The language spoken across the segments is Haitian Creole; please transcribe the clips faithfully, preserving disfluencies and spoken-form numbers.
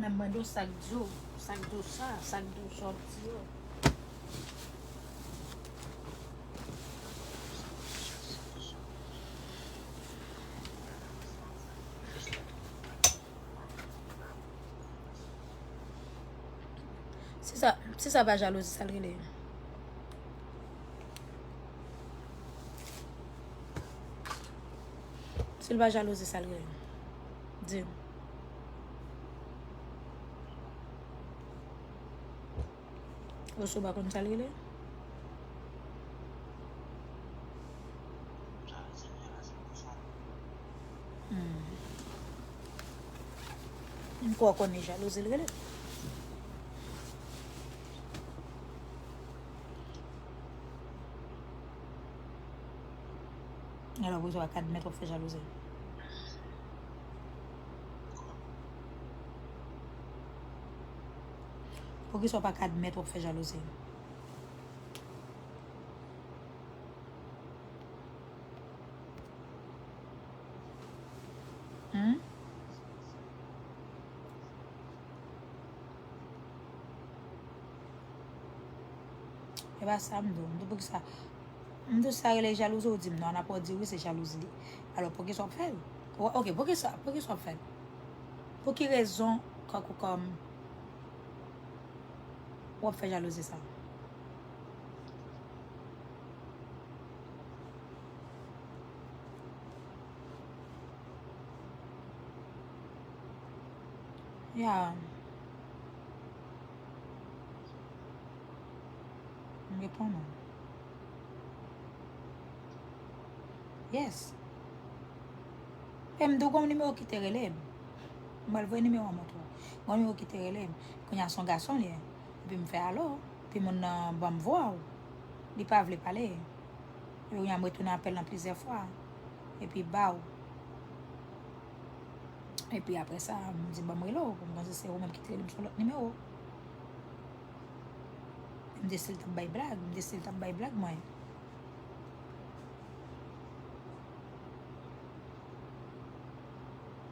Menm mwen do sa k di w, sa k di w sa, sa k di w sa w ap di yo. Si sa, si sa pa jalouzi, sa l rele? Si l pa jalouzi, sa l rele? Di m. Oswa w pa konn sa l rele? Hmm. M kwè w konnen jalouzi l rele. Alò, poukisa w pa ka admèt w ap fè jalouzi? Poukisa w pa ka admèt w ap fè jalouzi? Hmm? E pa sa m di w. M di w poukisa. M di w sa rele jalouzi, ou di m non, apre w di wi, se jalouzi li. Alò, poukisa w ap fè l? Ou, ok, poukisa, poukisa w ap fè l? Pou ki rezon, kankou kòm, w ap fè jalouzi sa? Ya. M reponn ou. Yes. E m di w gon nimewo ki te rele m. M pral voye nimewo an montre w. Gon nimewo ki te rele m. Kounye a se yon gason li ye. Epi m fè alo. Epi moun nan ban m vwa w. Li pa vle pale. Epi kounye a m retounen apèl lan plizyè fwa. Epi ba w. Epi apre sa, m di ban m rele w. Pou m konn si se ou menm ki te rele m sou lòt nimewo. M te di l t ap bay blag, m te di l t ap bay blag mwen.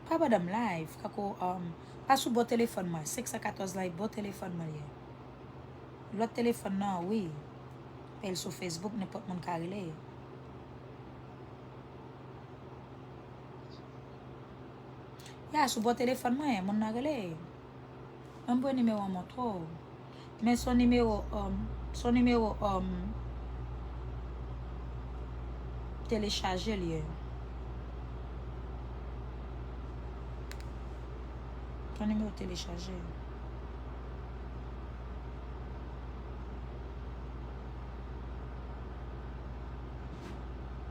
Pa pandan m live, kako, um, pa sou bò telefòn mwen, senk san katòz la, e bò telefòn mwen li ye. Lòt telefòn nan, wi. E l sou Facebook, nenpòt moun ka rele. Ya, sou bò telefòn mwen, moun nan rele. An m pran nimewo an montre w. Men se yon nimewo, um, se yon nimewo, um, telechaje li ye. Se yon nimewo telechaje.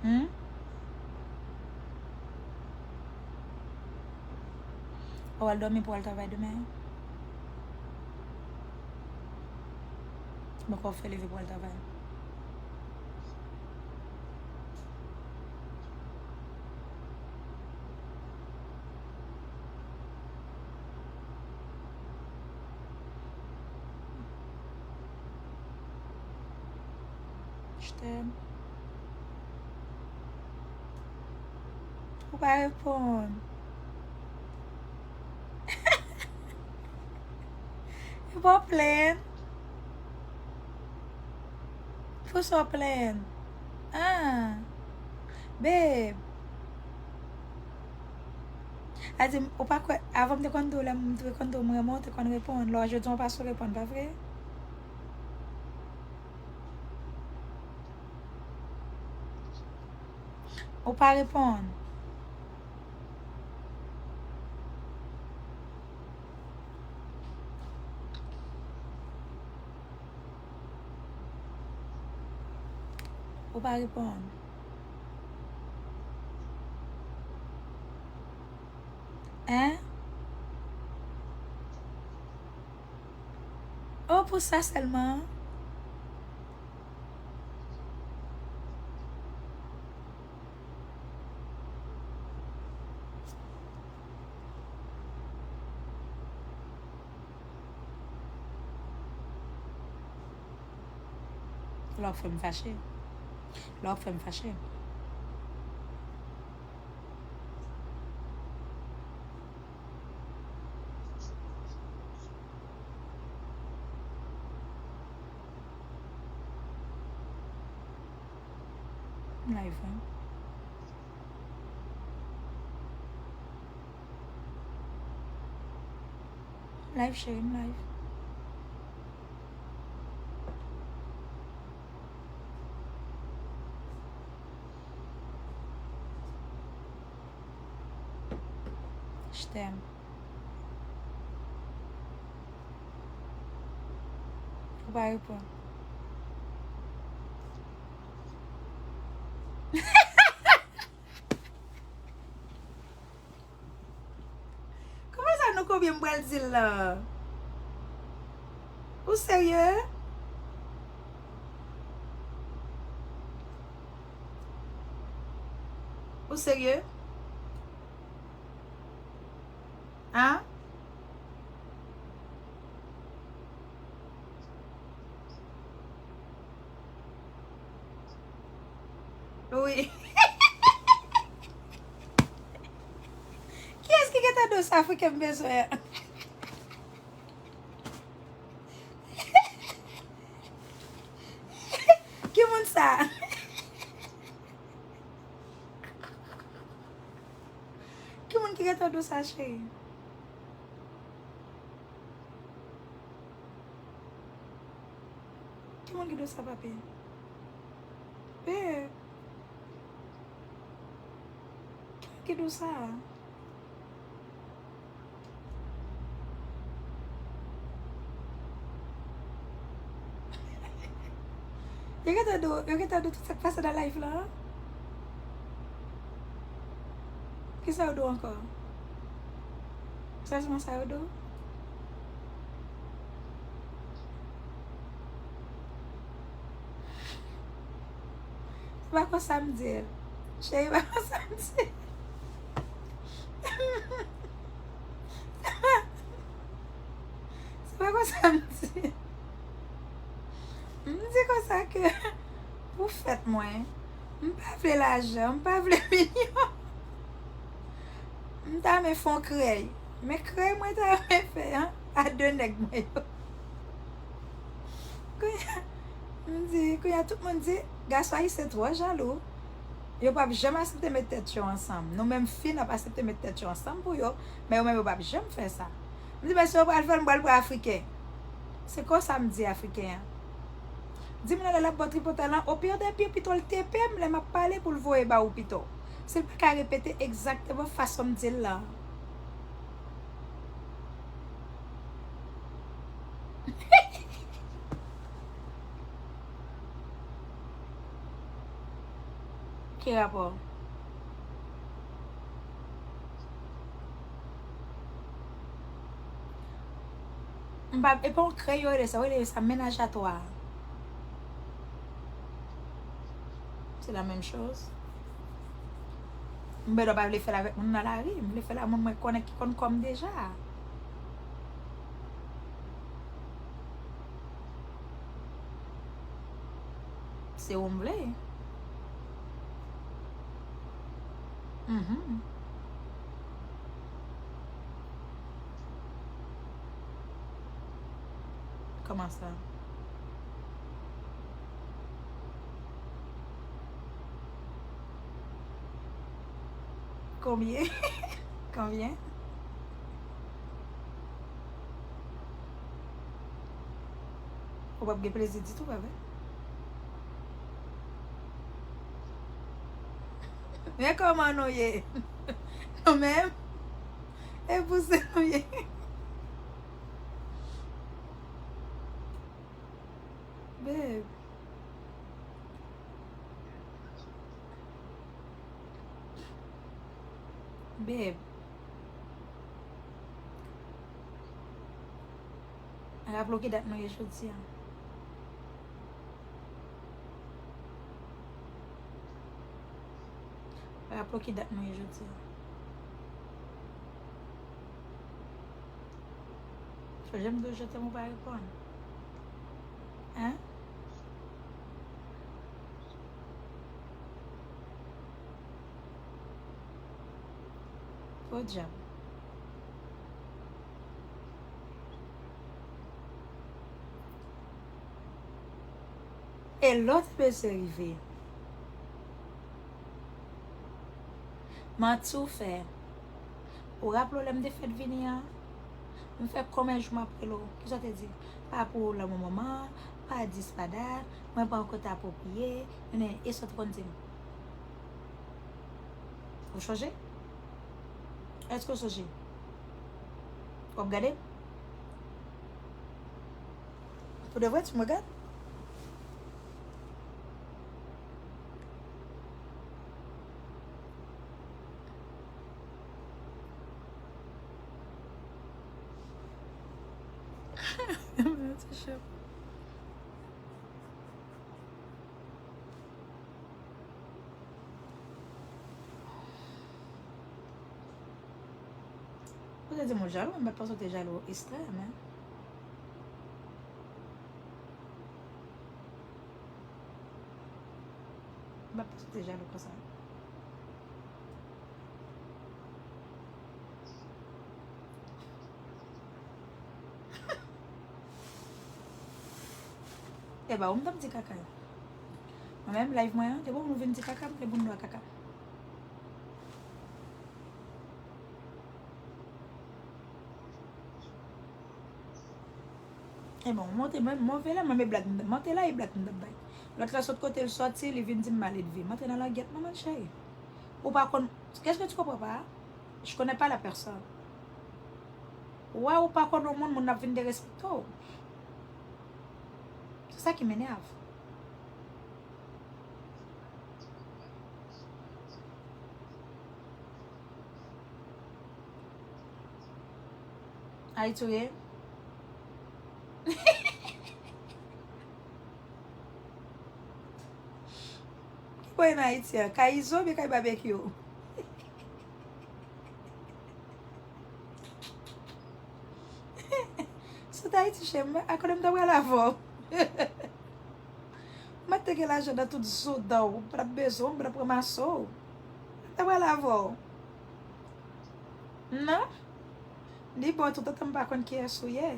Hmm? Ou al dòmi pou al travay demen? Bòkò w fè leve pou al travay? Je t'aime. Ou pa reponn. E pa w plenn? Poukisa w plenn? Ah. Babe. A di, ou pa kwè, avan m te konn di w, lè m te konn di w m renmen w, ou te konn reponn. Lè w jodi a w pa sou reponn, pa vre? Ou pa reponn. Ou pa reponn. Hein? Oh, pou sa sèlman? Lè w ap fè m fache. Lè w ap fè m fache. M live, wi. M live, cheri, m live. Je t'aime. Ou pa reponn. Kòman sa nou konbyen m pral di l la? Ou serye? Ou serye? An? Wi. Kiyès ki gentan di w sa, Afriken m bezwen an? Ki moun sa? Ki moun ki gentan di w sa, cheri? Ki moun ki di w sa, papi? Babe. Ki moun ki di w sa? Yo gentan di w, yo gentan di w tout sa k pase nan live la? Kisa yo di w ankò? Sèlman sa yo di w? Se pa konsa m di l. Cheri, pa konsa m di l. Se pa konsa m di l. M di konsa ke pou fèt mwen, m pa vle lajan, m pa vle milyon. M ta renmen fè yon krèy. Men krèy mwen ta renmen fè an, a de nèg mwen yo. Kounye a, m di, kounye a tout moun di, gason ayisyen twò jalou. Yo p ap janm aksepte met tèt yo ansanm. Nou menm fi, n ap aksepte met tèt yo ansanm pou yo, men yo menm yo p ap janm fè sa. M di, men si yo pral fè l, m pral pran Afriken. Se konsa m di Afriken an. Di moun nan lè l ap ba w tripotay lan, au pire des pires, pito l tepe m lè m ap pale pou l voye ba ou pito. Si l pa ka repete egzakteman fason m di l lan. Ki rapò? M pa, e pa yon krèy yo rele sa, yo rele sa mennaj a twa. Se la menm choz. M bèdò pa vle fè l avèk moun nan lari, m vle fè l ak moun mwen konnen ki konn kò m deja. Se ou m vle. Mhm. Kòman sa? Konbyen? Konbyen? Ou p ap gen plezi ditou, pa vre? Men kòman nou ye? Nou menm? E pou se nou ye? Babe. Babe. Raple w ki dat nou ye jodi a. Raple w ki dat nou ye jodi a. Fò janm di w je t'aime ou pa reponn. Hein? Podyab. E lè w te bezwen rive, Manti w fè. Ou raple w lè m te fèk vini an? M fè konbyen jou m ap rele w? Kisa w te di? Pa pou lanmou manman, pa dis pa dat, mwen pa yon kote apwopriye, men e sa w te konn di m? Ou chonje? Èske w sonje? W ap gade m? Pou de vrè, tu me regardes? Ou te di m ou jalou, m pa t panse w te jalou ekstrèm, en. M pa t panse w te jalou konsa. E ba, ou m t ap di kaka yo. Mwen menm, live mwen an, te bon nou vin di kaka, m te bon nou a kaka. E bon, monte, mwen, move la, mwen, me blag, monte la, e blag m t ap bay. Lòt la sot kote l sòti, li vin di m maledve. M antre nan langyèt, manman l cheri. Ou pa konn, qu'est-ce que tu comprends pas? Je connais pas la personne. Wè, ou pa konn yon moun, moun ap vin derespekte w. Se sa ki m enève. Ayiti w ye? Ki bò w ye nan Ayiti a? Kay Izo oubyen kay Babekyou? Sot Ayiti, chè m, a kote m ta pral avè w? Mwen te gen lajan nan tout zo dan w, m pa t ap bezwen w, m pa t ap ranmase w. M ta pral avè w. Non? Li bon, toutotan m pa konn kiyès ou ye.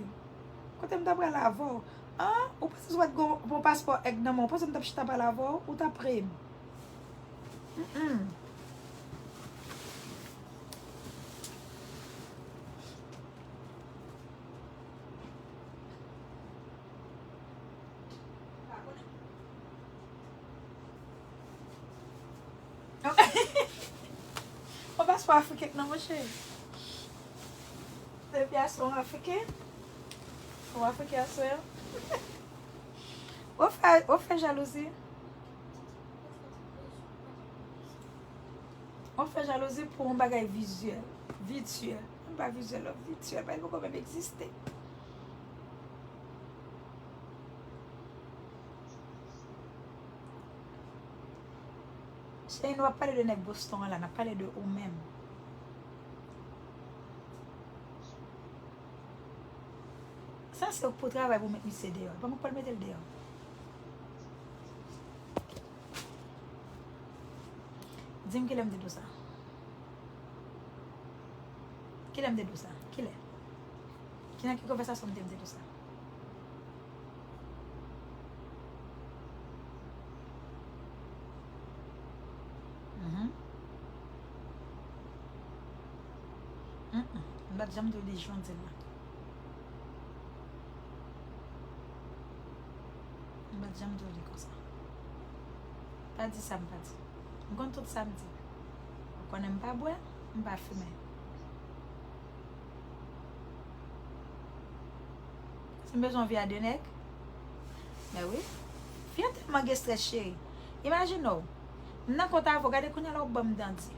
Kote m ta pral avè w? An, ou panse si w pa t gen yon paspò èg nan men w, ou panse m t ap chita pale avè w? Ou t ap ri m. Mm-mm. Yon paspò afriken non, monchè. Depi a se yon afriken. Yon afriken aswè an. Ou fè, ou fè jalouzi. Ou fè jalouzi pou yon bagay vizyèl, vityèl. Menm pa vizyèl, non, vityèl, bagay poko menm egziste. Cheri, nou pa pale de nèg Boston an la, n ap pale de ou menm. Sa se pou travay pou met misye deyò. E pa mwen k pral mete l deyò. Di m kilè m te di w sa. Kilè m te di w sa? Kilè? Ki nan ki konvèsasyon m te, m te di w sa? Mhm. Mm-mm. M pa t janm di w li jan w di l la. M pa t janm di w li konsa. Pa di sa m pa di. M konn tout sa m di. Ou konnen m pa bwè, m pa fimen. Si m bezwen yon vi a de nèg? Mè wi. Fi an tèlman gen estrès, cheri. Imajine w. M nan kont avè w, gade kounye a la w ban m dandi.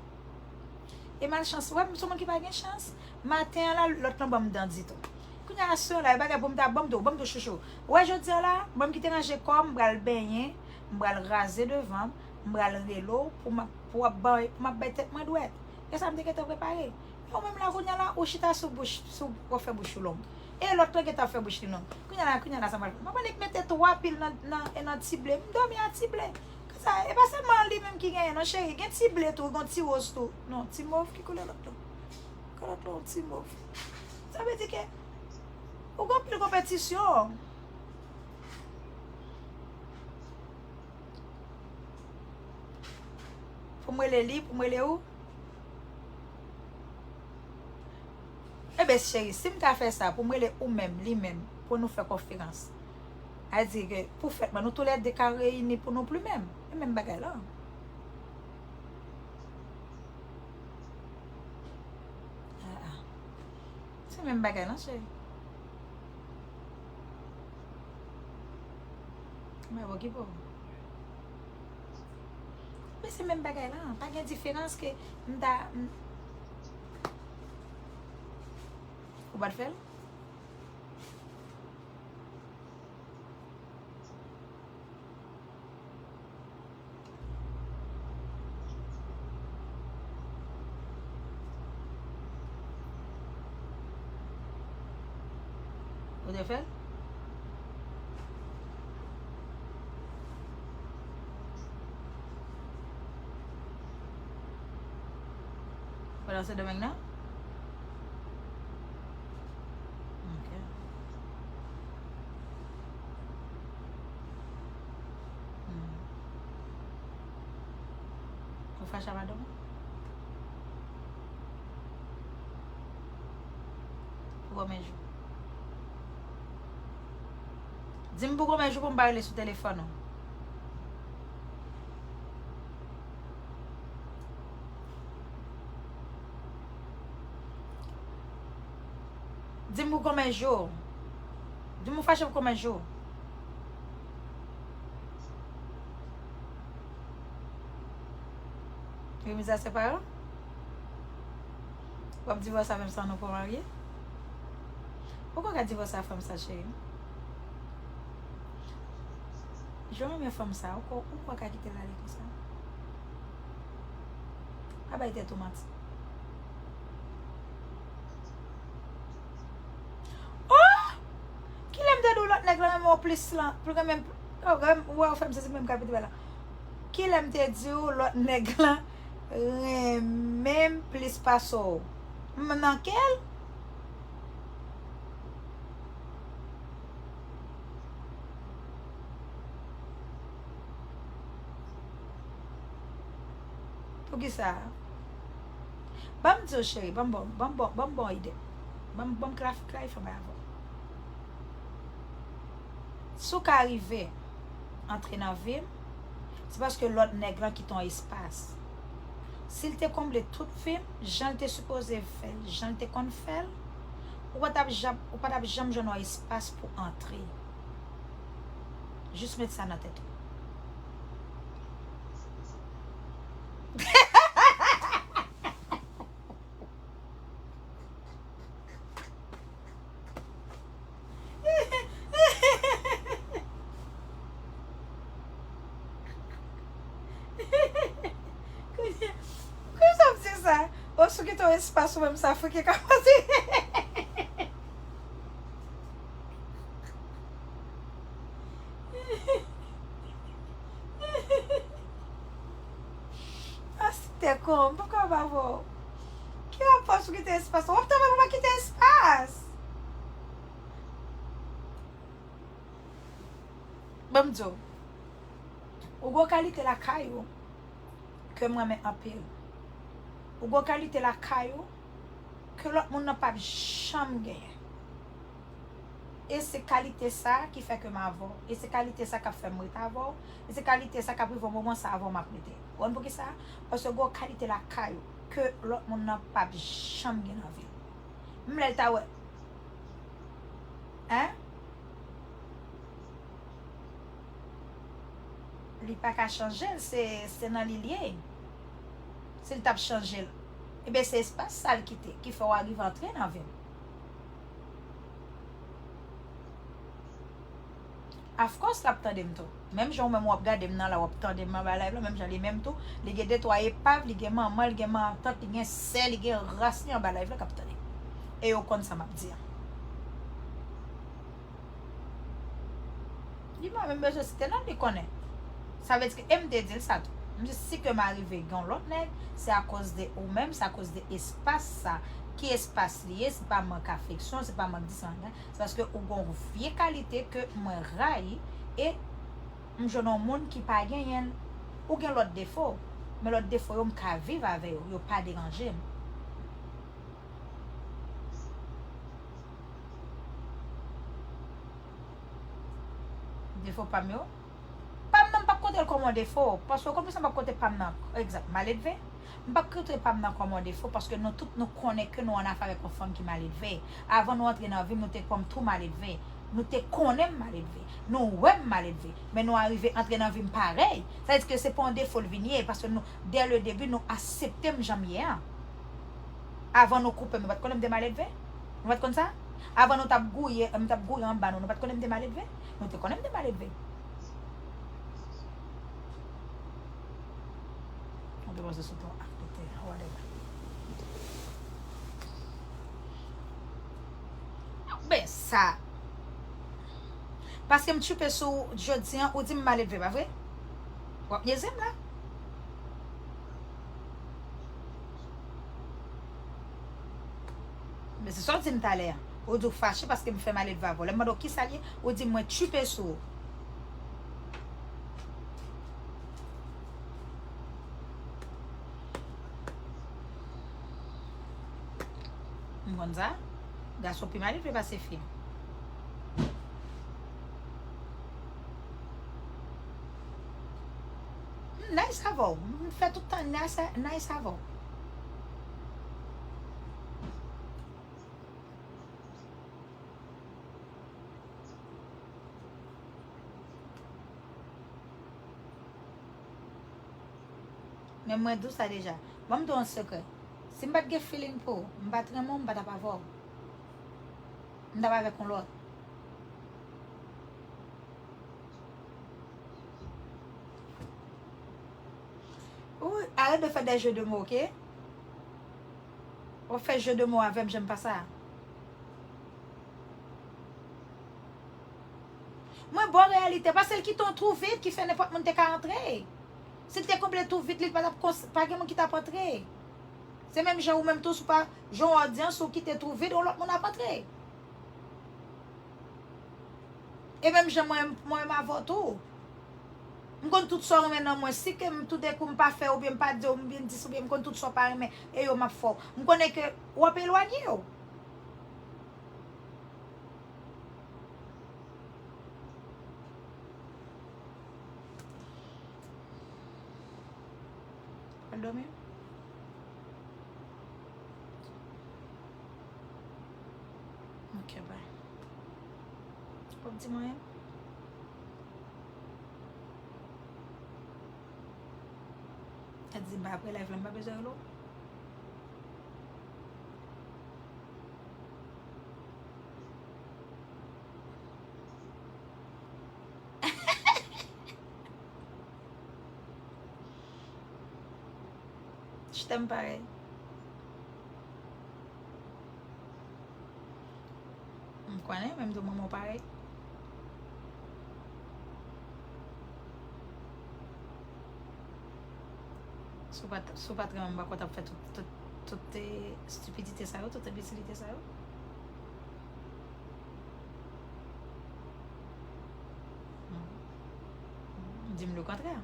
E malchans, ou wè m se yon moun ki pa gen chans. Maten an la, lòt lan ban m dandi tou. Kounye a aswè la, e bagay pou m ta ban m tou, ban m tou chouchou. Ou wè jodi a la, mwen m ki te ranje kò m, m pral benyen, m pral raze devan m, m pral rele w pou m ap, pou w ap bay, pou m ap bay tèt mwen dwèt. E sa m te gentan prepare. Ou menm la, kounye a la, ou chita sou bouch, sou, w ap fè bouch ou long. E lòt lan gentan fè bouch li long. Kounye a la, kounye a la, sa m pral fè? M ap annik mete twa pil nan, nan, nan ti ble. M dòmi a ti ble. Konsa, e pa sèlman li menm ki genyen, non, cheri. Gen ti ble tou, gen ti woz tou. Non, ti mov ki koulè lòt lan. Kalòt la, yon ti mov. Sa vle di ke ou gen anpil konpetisyon. Pou m rele li, pou m rele ou. Bebe cheri, si m ta fè sa pou m rele ou menm, li menm, pou nou fè konferans, a di ke pou fèt mwen, nou toulède ka reyini pou nou pli menm. E menm bagay la. Ah, ah. Se menm bagay la, cheri. Mwen okipe w. Men se menm bagay la. Pa gen diferans ke m ta. M- Ou pa t fè l? Ou te fè l? Pandan Sendomeng nan? Ok. Hmm. Ou fache a madanm ou? Pou konbyen jou? Di m pou konbyen jou pou m pa rele sou telefòn ou. Di m pou konbyen jou? Di m ou fache pou konbyen jou? Wi, mizè se pa yo. W ap divòse avè m san nou pa marye? Ou kwè w ka divòse a fanm sa, cheri? Jan w renmen fanm sa, ou kwè, ou kwè w ka kite l ale konsa? Pa bay tèt ou manti. Oh! Kilè m te di w lòt nèg lan renmen w plis lan, pli renmen, oh, ou wè, ou fè m santi menm k ap pete la. Kilè m te di w lòt nèg lan renmen m plis pase w? M nan kè l? Poukisa? Ban m di w, cheri, ban m bon, ban m bon, ban m bon ide. Ban m, ban m klaf-, klarifye yon bagay avè w. Si w ka rive antre nan vi m, se paske lòt nèg lan kite yon espas. Si l te konble tout vi m, jan l te sipoze fè l, jan l te konn fè l, ou pa t ap janm, ou pa t ap janm jwenn yon espas pou antre. Jis met sa nan tèt ou. Kounye, kounye sa m di sa? Ou sou kite yon espas ou menm sa fouke ka pase. Pastè kon, m poko pa wè w. Ki rapò sou kite espas? W ap travay pou w pa kite espas. Ban m di w. Ou gon kalite lakay ou ke m renmen anpil. Ou gon kalite lakay ou ke lòt moun nan p ap janm genyen. E se kalite sa ki fè ke m avè w. E se kalite sa k ap fè m ret avè w. E se kalite sa k ap rive yon moman sa avè w m ap rete. Ou konn poukisa? Paske gen yon kalite lakay ou ke lòt moun nan p ap janm gen nan vi l. Menm lè l ta wè. Hein? Li pa ka chanje l, se, se nan li l ye. Si l t ap chanje l, ebyen se espas sa l kite, ki fè w arive antre nan vi m. Of course, l ap tande m tou. Menm jan ou menm w ap gade m nan la, w ap tande m anba live la, menm jan li menm tou, li gen de twa epav, li gen manman, li gen matant, li gen sè, li gen ras li anba live la k ap tande m. E yo konn sa m ap di an. Li pa menm bezwen site non, li konnen. Sa vle di ke, e m te di l sa tou. M di, si ke m arive gen yon lòt nèg, se akoz de ou menm, se akoz de espas sa. Ki espas li ye? Se pa mank afeksyon, se pa mank dis, mank dat. Se paske ou gen yon vye kalite ke mwen rayi, e m jwenn yon moun ki pa genyen l. Ou gen lòt defo, men lòt defo yo, m ka viv avè yo, yo pa deranje m. Defo pa m yo. Pa m nan, m p ap konte l kòm yon defo. Paske w konn poukisa m p ap konte pa m nan, egzanp, maledve. M p ap konte pa m nan kòm yon defo paske nou tout nou konnen ke nou annafè avèk yon fanm ki maledve. Avan nou antre nan vi m, nou te kwè m tou maledve. Nou te konnen m maledve. Nou wè m maledve. Men nou arive antre nan vi m parèy. Sa vle di ke se pa yon defo l vin ye, paske nou, dès le début, nou aksepte m jan m ye an. Avan nou koupe m, nou pa t konnen m te maledve? Nou pa t konn sa? Avan nou t ap gouye, m t ap gouye anba nou, nou pa t konnen m te maledve? Nou te konnen m te maledve. Ou te panse se ton akote, whatever. Ben sa. Paske m tchipe sou ou jodi an, ou di m maledve, pa vre? W ap nyeze m la. Men se sa w di m talè a. Ou di w fache paske m fè maledve avè w. Lè m mande w kisa l ye, ou di m mwen tchipe sou ou. M konn sa. Gason pi maledve pase fi. M nice avè w. M fè tout tan nice, nice avè w. Men mwen di w sa deja. Ban m di w yon sekrè. Si m pa t gen feeling pou ou, m pa t renmen w, m pa t ap avè w. M t ap avèk yon lòt. Ou arrête de faire des jeux de mots, ok? Ou fè jeu de mots avè m, j'aime pas ça. Mwen ba w reyalite, paske l kite yon twou vid ki fè nenpòt moun te ka antre. Si l te konble twou vid, li pa t ap kons-, pa gen moun ki t ap antre. Se menm jan ou menm tou, si w pa, jan w odyans ou kite twou vid, yon lòt moun ap antre. E menm jan mwen, mwen menm avè w tou. M konn tout sa w renmen nan mwen. Si ke m toudenkou m pa fè oubyen m pa di w, m vin di s oubyen m konn tout sa w pa renmen e yo m ap fè w. M konnen ke w ap elwanye w. Pral dòmi? Ok, bye. Ou p ap di m anyen? Sa di m pa apre live la, m pa bezwen rele w. Je t'aime pareil. M konnen, menm tou manman w parèy. Si w pa t, si w pa t renmen m, m pa kwè w t ap fè tout, tout, tout, eh, estipidite sa yo, tout enbesilite sa yo. Di m lekontrè.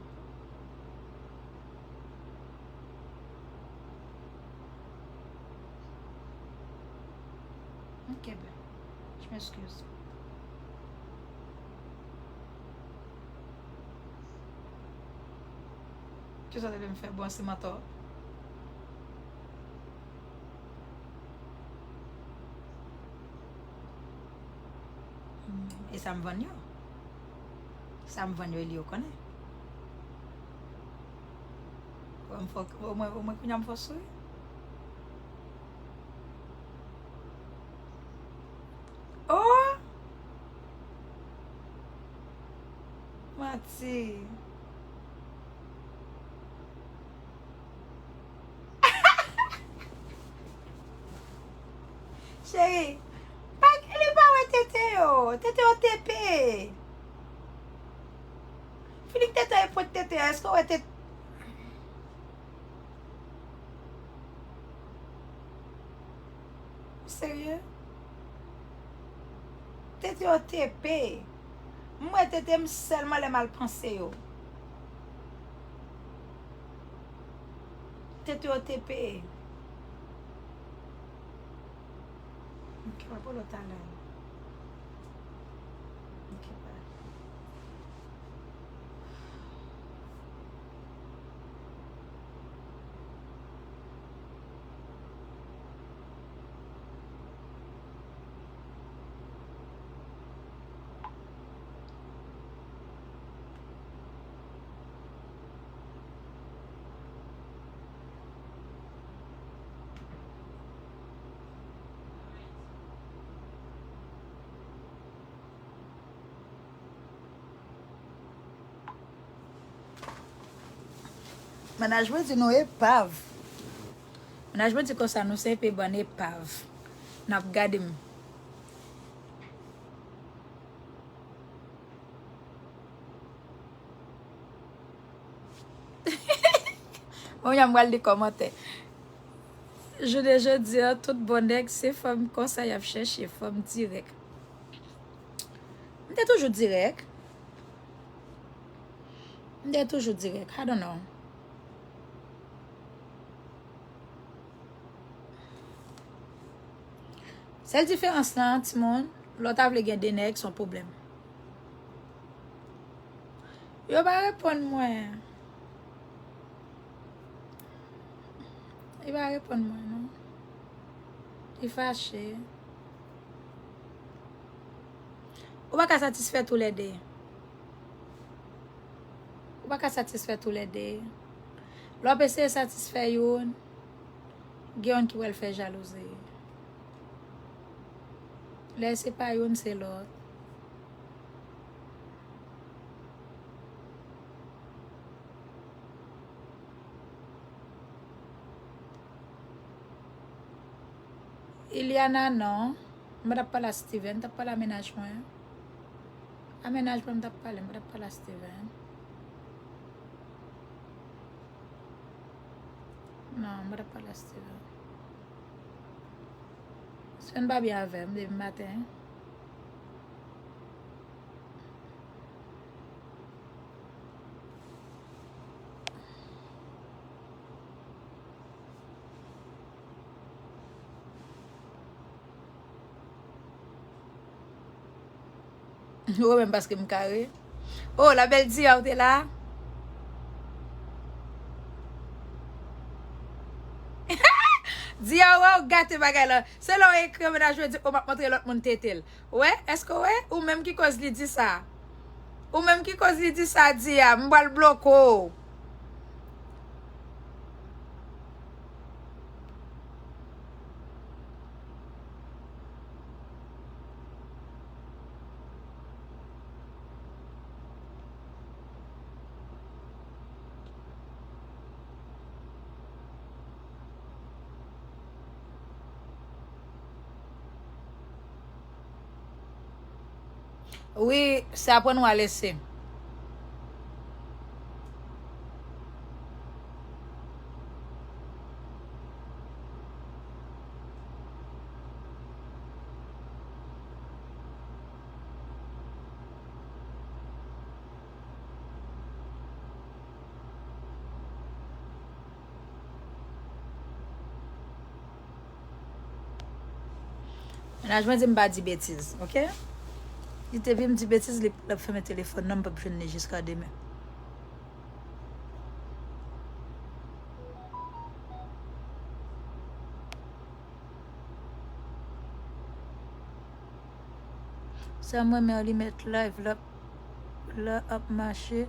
Ok, ben. Je m'excuse. Kisa w te vle m fè? Bwanse mantò? E sa m vann yo. Sa m vann yo, e li yo konnen. Wè m fò, omwen, omwen kounye a m fò souri. Oh! Manti. Cheri, pa, li pa wè tete yo. Tete yo tepe. Feeling tete yo e pwent tete a. Èske w wè tete? Ou serye? Tete yo tepe. M wè tete m sèlman lè m al panse yo. Tete yo tepe. Ok, w ap polo talè. Ok, bye. Mennaj mwen di nou epav. Mennaj mwen di konsa nou se pe bann epav. N ap gade m. Kounye a m pral li kòmantè. Jounen jodi a, tout bon nèg, se fanm konsa y ap chèche, fanm dirèk. M te toujou dirèk. M te toujou dirèk. I don't know. Sèl diferans lan, timoun, lè w ta vle gen de nèg, se yon pwoblèm. Yo pa reponn mwen. Li pa reponn mwen, non. Li fache. Ou pa ka satisfè toulède. Ou pa ka satisfè toulède. Lè w ap eseye satisfè youn, gen youn ki pral fè jalouzi. Lè se pa youn, se lòt. Iliana, non. Mwen pa t ap pale a Steven, m t ap pale a mennaj mwen. A mennaj mwen m t ap pale, mwen pa t ap pale a Steven. Non, mwen pa t ap pale a Steven. Steven pa byen avè m depi maten. Ou menm paske m kare. Oh, la belle Dia, ou te la? Dia, wè, ou gate bagay la. Se lè w ekri mennaj mwen di, oh, m ap montre lòt moun tete l. Ou wè? Èske w wè? Ou menm ki koz li di sa. Ou menm ki koz li di sa, Dia. M pral bloke w. Wi, se aprann w a lese. Mennaj mwen di m pa di betiz, oke? Li te vin m di betiz, li, l ap fèmen telefòn nan, m p ap jwenn li jiska demen. Sa m renmen an, li mèt live la, la ap mache,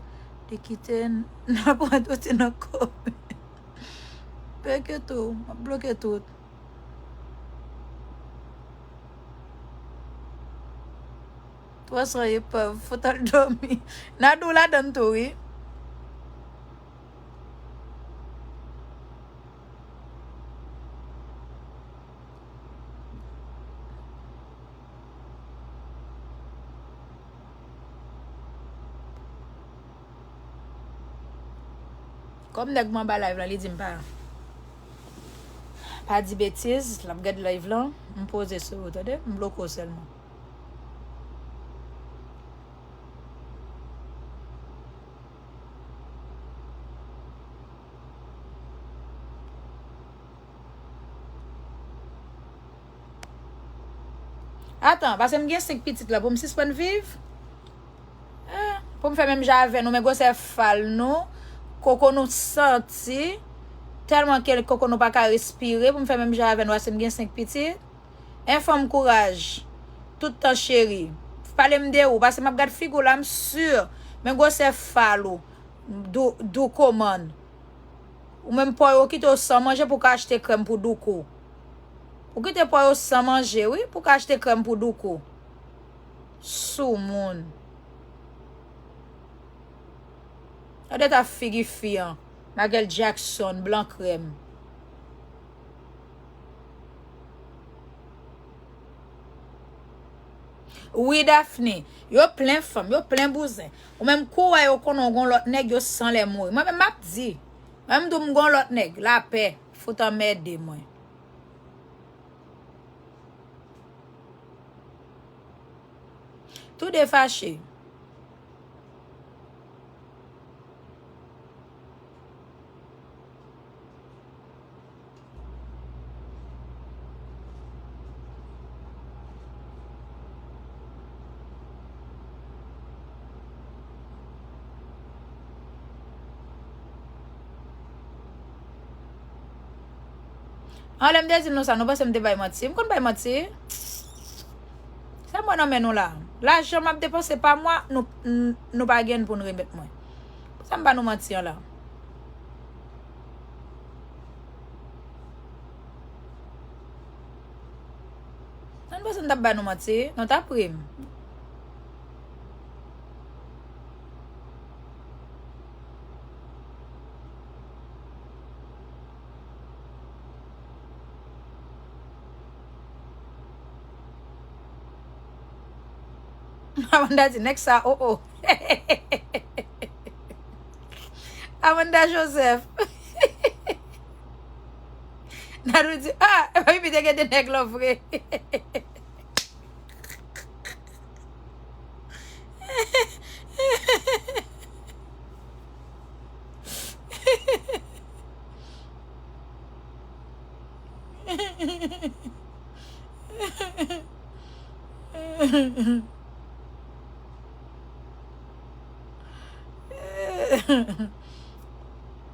li kite n, n ap randote nan kòmè. Peke tou, m ap bloke tout. Twa san epav, fout al dòmi. Nadou ladann tou, wi. Kòm nèg mwen anba live la, li di m pa, pa di betiz, l ap gad live lan, m poze sou ou, tande? M bloke w sèlman. Atan, paske m gen senk pitit la, pou m sispann viv? Eh, pou m fè menm jan avè nou, men gwosè fal nou, koko nou santi, tèlman ke koko nou pa ka respire, pou m fè menm jan avè nou, paske m gen senk pitit? En fanm kouraj, tout tan cheri. Pale m de ou, paske m ap gad figi w la, m si, men gwosè fal ou, dou, dou komann. Ou menm pòy ou kite w san manje pou w ka achte krèm pou douko. Ou kite pòy ou san manje, wi, pou w ka achte krèm pou douko. Soumoun. Gade eta figi fi an. Michael Jackson, blan krèm. Wi, Daphne. Yo plen fanm, yo plen bouzen. Ou menm kou wè yo konnen w gon lòt nèg, yo san lè mouri. Mwen menm m ap di. Mwen menm m di w m gon lòt nèg, lapè. Fout anmède mwen. Toude fache. An, lè m te di nou sa, nou panse m te bay manti? M konn bay manti? Sa m wè nan men nou la. Lajan m ap depanse pa mwa, nou, n-, nou pa gen pou n remèt mwen. Pou sa m ba nou manti an la? Sa n panse n t ap ba nou manti? Nou t ap ri m. Amanda di, nèg sa, o, o. Amanda Joseph. Nadou di, ah, epi te gen de nèg lò vre.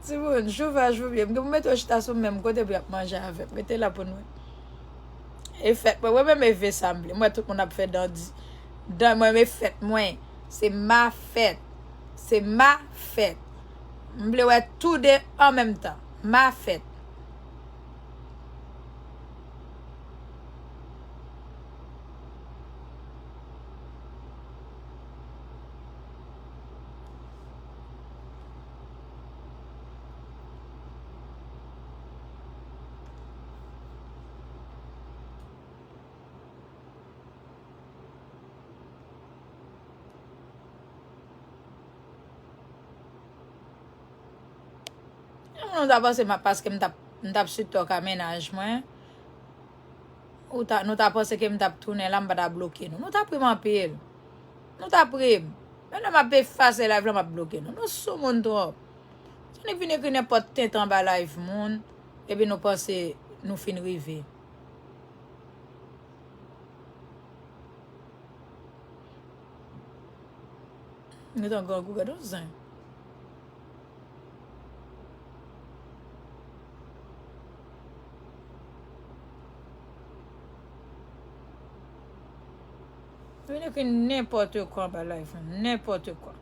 Timoun, chofaj pou byen. M gen pou mete w chita sou menm kote pou y ap manje avè m. Rete la pou n wè. E fèt mwen, mwen menm e ve sa m vle. M wè tout moun ap fè dandi. Dan mwen, e fèt mwen. Se ma fèt. Se ma fèt. M vle wè tou de an menm tan. Ma fèt. Moun ta panse m ap, paske m t ap, m t ap sweet talk a mennaj mwen. Ou ta, nou ta panse ke m t ap tounen la, m pa ta bloke nou. Nou t ap ri m anpil. Nou t ap ri m. Men lè m ap efase live la, m ap bloke nou. Nou soumoun twòp. Sa nèk vin ekri nenpòt tenten anba live moun, epi nou panse nou fin rive. Gentan grangou, gade yon zen. Vin ekri nenpòt kwa anba live mwen, nenpòt kwa.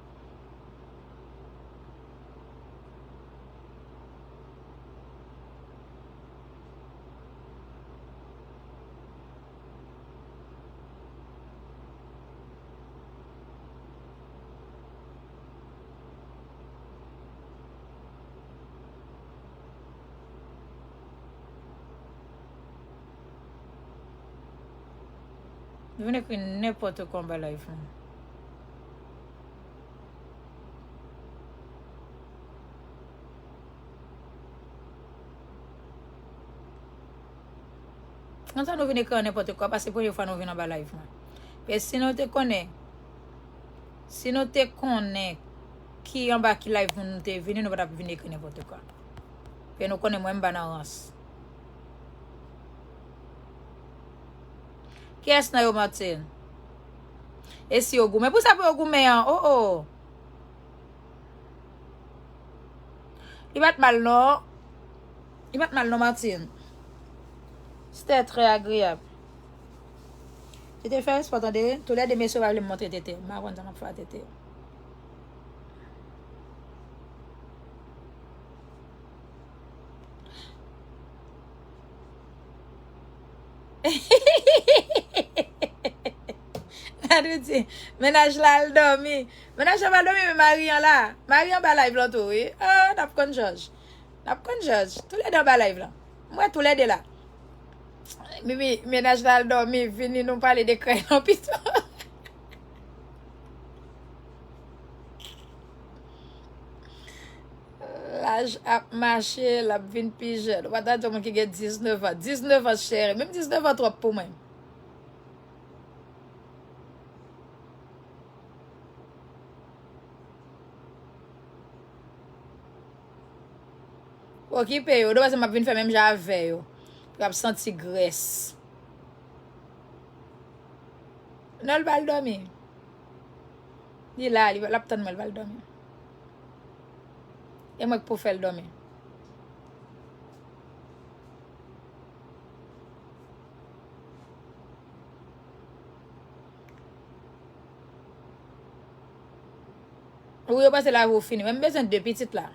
Vin ekri nenpòt kwa anba live mwen. Konsa nou vin ekri an nenpòt kwa, paske premye fwa nou vin anba live mwen. Men si nou te konnen, si nou te konnen ki anba ki live moun nou te vini, nou pa t ap vin ekri nenpòt kwa. Paske nou konnen mwen m pa nan rans. Kiyès nan yo, Martine? E si yo goumen? Pou sa pou yo goumen an, o, o. Li pa t mal non. Li pa t mal non, Martine. C'était très agréable. Tete fè espò tande. Toulède mesye pa vle m montre tete. M pa konn sa m ap fè a tete. Nadou di, mennaj la al dòmi. Mennaj la pa dòmi, men mari an la. Mari an ba live lan tou, wi. Ah, n ap konn jòj. N ap konn jòj. Toulède anba live la. M wè toulède la. Mimi, mennaj la al dòmi, vini nou pale de krèy lan pito. Laj ap mache, l ap vin pi jèn. Ou pa ta di yon moun ki gen diznèf an. Diznèf an, cheri. Menm diznèf an twòp pou mwen. Okipe yo, de pase m ap vin fè menm jan avè yo. Yo ap santi grès. Non, l pral dòmi. Li la, li, l ap tann mwen, l pral dòmi. E mwen k pou fè l dòmi. Ou yo panse lavi w fini. Men m bezwen de pitit la.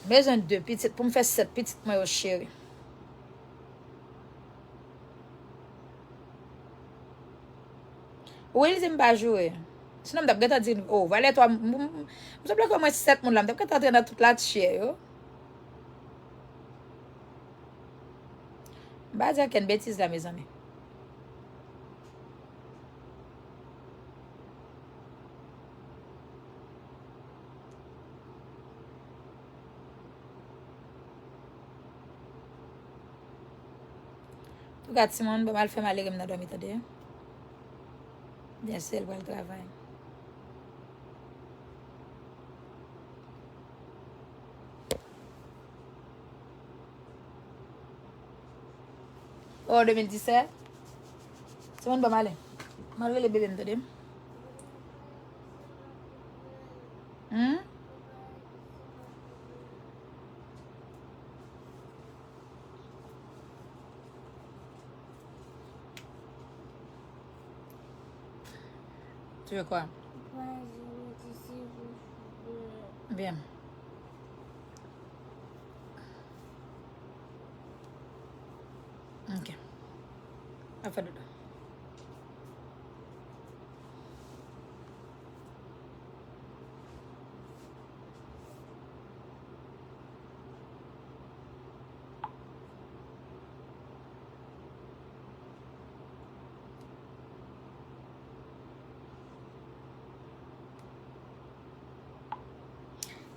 M bezwen de pitit pou m fè sèt pitit mwen yo, cheri. Wi, l di m pa joure. Sinon, m t ap gentan di, oh, valè twa, m, m, m, m sanble ke mwen sèt moun la, m t ap gentan antre nan tout latchè yo. M pa di ankenn betiz la, mezanmi. Touka timoun, ban m al fè malere m nan dòmi, tande. Byen, se l pral travay. Oh, de mil disèt. Timoun, ban m ale. M al rele bebe m, tande. Hmm? Tu veux quoi? Bien. Ok. Ap fè dodo.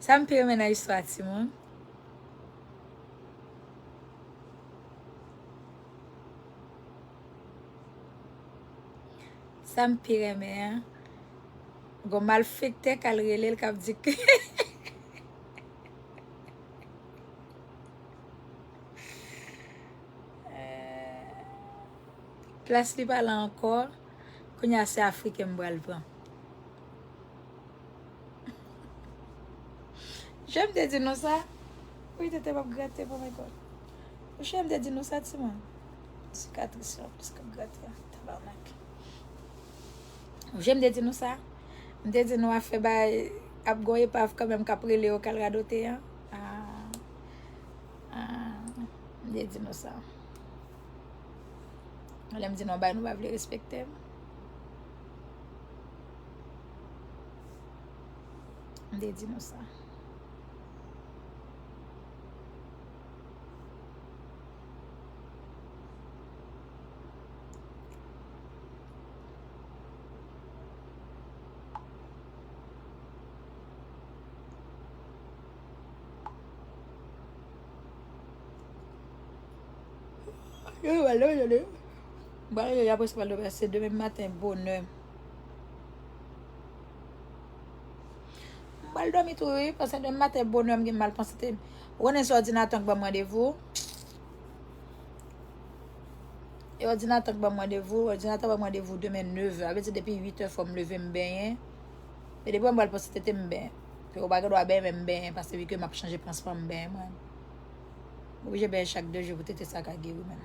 Sa m pi renmen nan istwa timoun. Sa m pi renmen an, gon malfektè k al rele l k ap di ke plas li pa la ankò. Kounye a se Afriken m pral pran. Jan m te di nou sa. Wi, tete m ap grate, oh my God. Monchè, m te di nou sa, timoun. Sikatris yo, plis k ap grate a. Tabarnak. Monchè, m te di nou sa. M te di nou afè bay ap gon epav kanmenm k ap rele yo k al radote an. Ah. Ah. M te di nou sa. Lè m di nou yon bagay, nou pa vle respekte m. M te di nou sa. Yo, yo, yo, yo, yo. Bon, yo, yo, apre sa, pral dòmi, se demen maten, bonè. M pral dòmi tou, wi, paske demen maten, bonè, m gen mal panse tete m. Ou konnen se òdinatè an k ban m randevou. E òdinatè k ban m randevou, òdinatè ban m randevou demen nevè. Sa vle di depi uitè fò m leve m benyen. E depi m pral panse tete m benyen. Ke ou pa gen dwa benyen, men m benyen, paske vi ke m ap chanje pansman m benyen mwen. M oblije benyen chak de jou pou tete sa ka geri menm.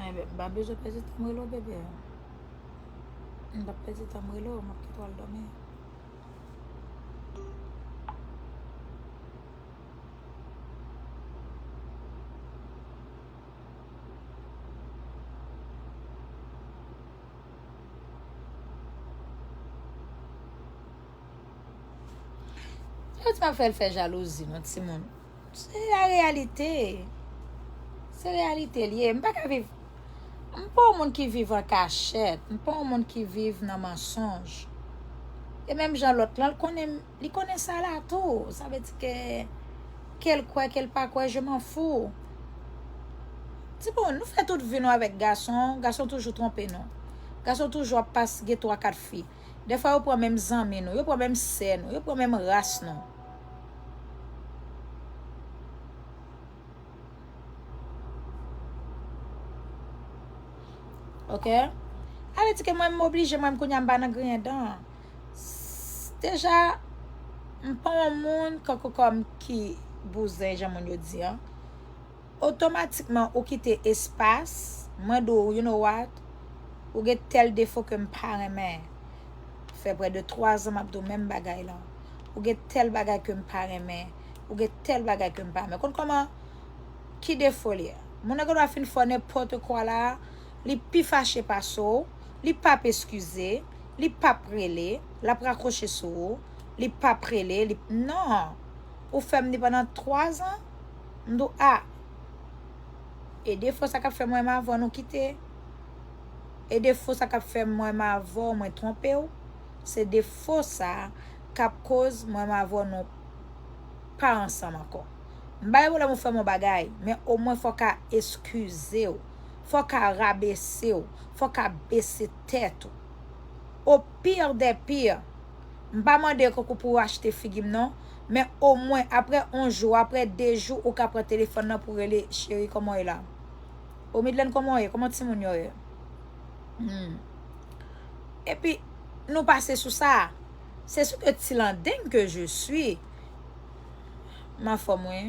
Enben, m pa bezwen pèdi tan m rele w, bebe. M p ap pèdi tan m rele w, m ap kite w al dòmi. Yo di m ap fè l fè jalouzi, non, timoun. Se la reyalite. Se reyalite l ye. M pa ka viv. M pa yon moun ki viv an kachèt. M pa yon moun ki viv nan mansonj. E menm jan lòt lan, l konnen, li konnen sa la tou. Sa vle di ke, ke l kwè, ke l pa kwè, je m'en fous. Timoun, nou fè tout vi nou avèk gason. Gason toujou twonpe nou. Gason toujou ap pas gen twa, kat fi. Dèfwa yo pran menm zanmi nou, yo pran menm sè nou, yo pran menm ras nou. Ok? Sa vle di ke mwen, m oblije, mwen, kounye a, m pa nan griyen dan. S-, deja, m pa yon moun, kankou kòm ki bouzen, jan moun yo di an. Otomatikman, ou kite espas, mwen di w, you know what? Ou gen tèl defo ke m pa renmen. Fè prè de twa zan m ap di w menm bagay lan. Ou gen tèl bagay ke m pa renmen. Ou gen tèl bagay ke m pa renmen. Konn kòman, ki defo li ye? Moun nan gen dwa fin fè nenpòt kwa la, li pi fache pase w, li p ap eskize, li p ap rele, l ap rakwoche sou ou, li p ap rele, li, non. Ou fè m ni pandan twa zan, m di w, a. E defo sa k ap fè mwen m avè w nou kite. E defo sa k ap fè mwen m avè w mwen twonpe w. Se defo sa k ap koz mwen m avè w nou pa ansanm ankò. M pa gen pwoblèm ou fè m yon bagay, men omwen fò w ka eskize w. Fò w ka rabese w. Fò w ka bese tèt ou. Au pire des pires, m pa mande kankou pou w achte figi m non, men omwen apre yon jou, apre de jou, ou ka pran telefòn nan pou rele, cheri, kòman w ye la? O Midlène, kòman w ye? Kòman timoun yo ye? Hmm. Epi, nou pase sou sa. C'est ce que ti landeng que je suis. M anfòm, wi.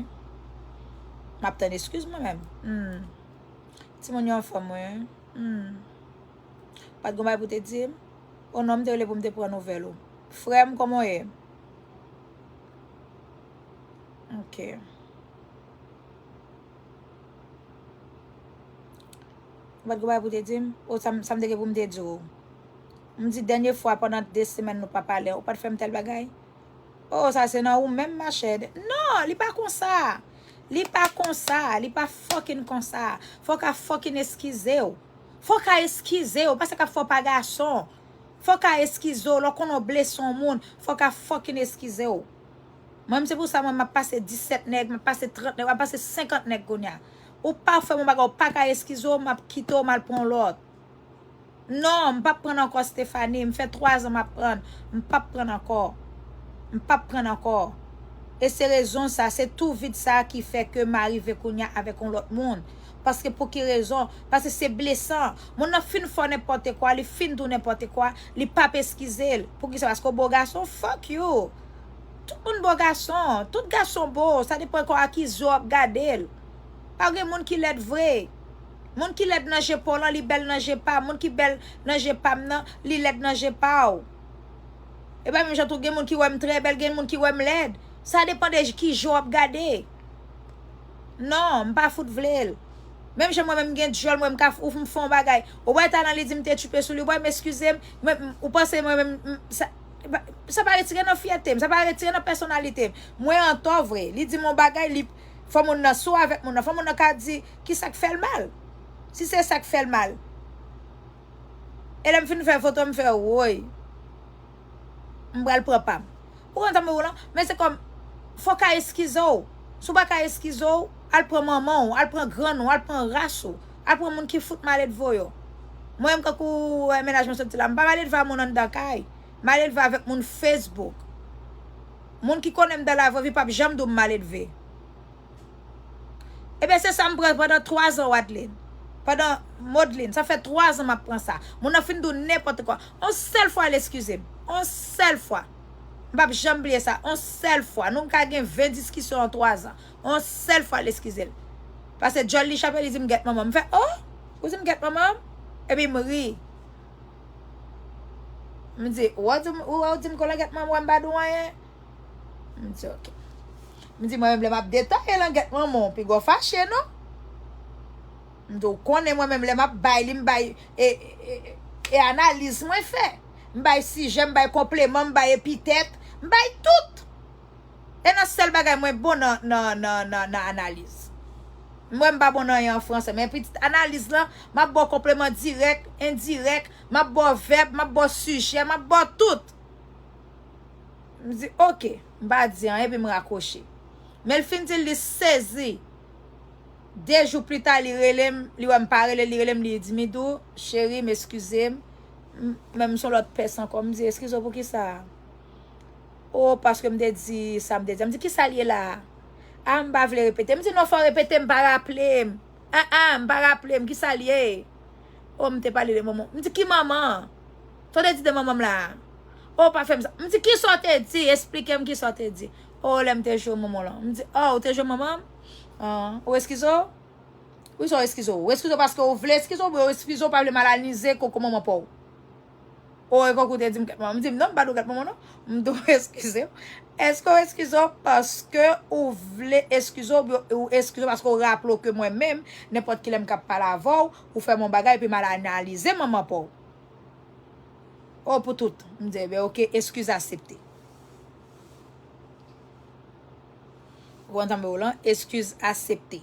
M ap tann eskiz mwen menm. Hmm. Timoun yo anfòm, wi. Hmm. Pa t gon bagay pou te di m? O non, m te rele pou m te pran nouvèl ou. Frè m, kòman w ye? Ok. Ou pa t gen bagay pou te di m? O, sa m, sa m te gen pou m te di w? M di dènye fwa pandan de semèn nou pa pale, ou pa t fè m tèl bagay? O, sa se nan ou menm, machè. Non, li pa konsa. Li pa konsa. Li pa fucking konsa. Fò w ka fucking eskize w. Fò w ka eskize w. Pa sa k ap fè w pa gason. Fò w ka eskize w. Lè w konnen w blese yon moun, fò w ka fucking eskize w. Mwen menm, se pou sa mwen m ap pase disèt nèg, m ap pase trant nèg, m ap pase senkant nèg kounye a. Ou pa fè m yon bagay, ou pa ka eskize w, m ap kite w, m al pran yon lòt. Non, m p ap pran ankò, Stephanie. M fè twa zan m ap pran. M p ap pran ankò. M p ap pran ankò. E se rezon sa, se tou vid sa ki fè ke m arive kounye a avèk yon lòt moun. Paske pou ki rezon? Paske se blesan. Moun nan fin fè w nenpòt kwa, li fin di w nenpòt kwa, li p ap eskize l. Poukisa? Paske w bo gason? Fuck you! Tout moun bo gason. Tout gason bo. Sa depann kò a ki zye w ap gade l. Pa gen moun ki lèd vre. Moun ki lèd nan je pa w lan, li bèl nan je pa m. Moun ki bèl nan je pa m nan, li lèd nan je pa w. E pa menm jan tou, gen moun ki wè m trè bèl, gen moun ki wè m lèd. Sa depann de ki je w ap gade. Non, m pa fout vle l. Menm jan mwen menm m gen dyòl, mwen m ka f-, ou m fè yon bagay. Ou wè talan li di m te tchipe sou li, ou wè m eskize m, mwen, m, ou panse mwen menm, m, sa, sa pa retire nan fyète m, sa pa retire nan pèsonalite m. Mwen antò vre. Li di m yon bagay, li, fò moun nan, si w avèk moun nan, fò moun nan ka di kisa k fè l mal. Si se sa k fè l mal. E lè m fin fè foto, m fè, woy. M pral pran pa m. Ou konn sa m di w lan? Men se kòm, fò w ka eskize w. Si w pa ka eskize w, al pran manman w, al pran grann ou, al pran ras ou, al pran moun ki fout maledve w yo. Mwen menm, kankou, eh, mennaj mwen soti la, m pa maledve a moun anndan kay. Maledve avèk moun Facebook. Moun ki konnen m dan lavrevi p ap janm di w m maledve. Ebyen, se sa m pran pandan twa zan, Wadlin. Pandan, Modlin, sa fè twa zan m ap pran sa. Moun nan fin di w nenpòt kwa. On sèl fwa, l eskize m. On sèl fwa. M p ap janm bliye sa. On sèl fwa. Nou ka gen ven diskisyon an twa zan. On sèl fwa, l eskize l. Paske dyòl li chape, li di m, "Gèt manman m." M fè, "Oh! Ou di m gèt manman m?" Epi m ri. M di, ou wè w di m, ou wè w di m ke langèt manman w, m pa di w anyen? M di, ok. M di, mwen menm lè m ap detaye langèt manman w, piga w fache, non? M di, ou konnen mwen menm lè m ap bay li, m bay e, e, e, e analiz mwen fè. M bay sijè, m bay konpleman, m bay epitèt, m bay tout. E nan sèl bagay mwen bon nan, nan, nan, nan, nan analiz. Mwen m pa bon nan anyen an fransè, men pitit analiz lan, m ap ba w konpleman dirèk, endirèk, m ap ba w vèb, m ap ba w sijè, m ap ba w tout. M di, ok, m pa di anyen, epi m rakwoche. Men l fin di l, li sezi. De jou pita, li rele m, li wè m pa rele, li rele m, li di, Midou, cheri, m eskize m. M, men m se yon lòt pès ankò. M di, eskize w pou kisa? O, paske m te di sa m te di. M di, kisa l ye la a? A, m pa vle repete. M di, non, fò w repete, m pa raple m. A, a, m pa raple m. Kisa l ye? O, m te pale de manman. M di, ki manman? Sa w te di de manman m la a? O, pa fè m sa. M di, kisa w te di? Esplike m kisa w te di. O, lè m te jwe manman w lan. M di, o, ou te jwe manman m? An, ou eskize w? Wi, sa w eskize w. Ou eskize w paske w vle eskize w, oubyen w eskize w pa vle malanize koko manman pa w? O, e kòk ou te di m gèt manman. M di, non, m pa di w gèt manman, non. M di w eskize w. Èske w eskize w paske ou vle eskize w, oubyen ou eskize w paske w raple w ke mwen menm, nenpòt kilè m ka pale avè w, ou fè m yon bagay, epi m al analize manman pa w? O, pou tout. M di, ebyen, ok, eskiz aksepte. Ou konprann sa m di w lan? Eskiz aksepte.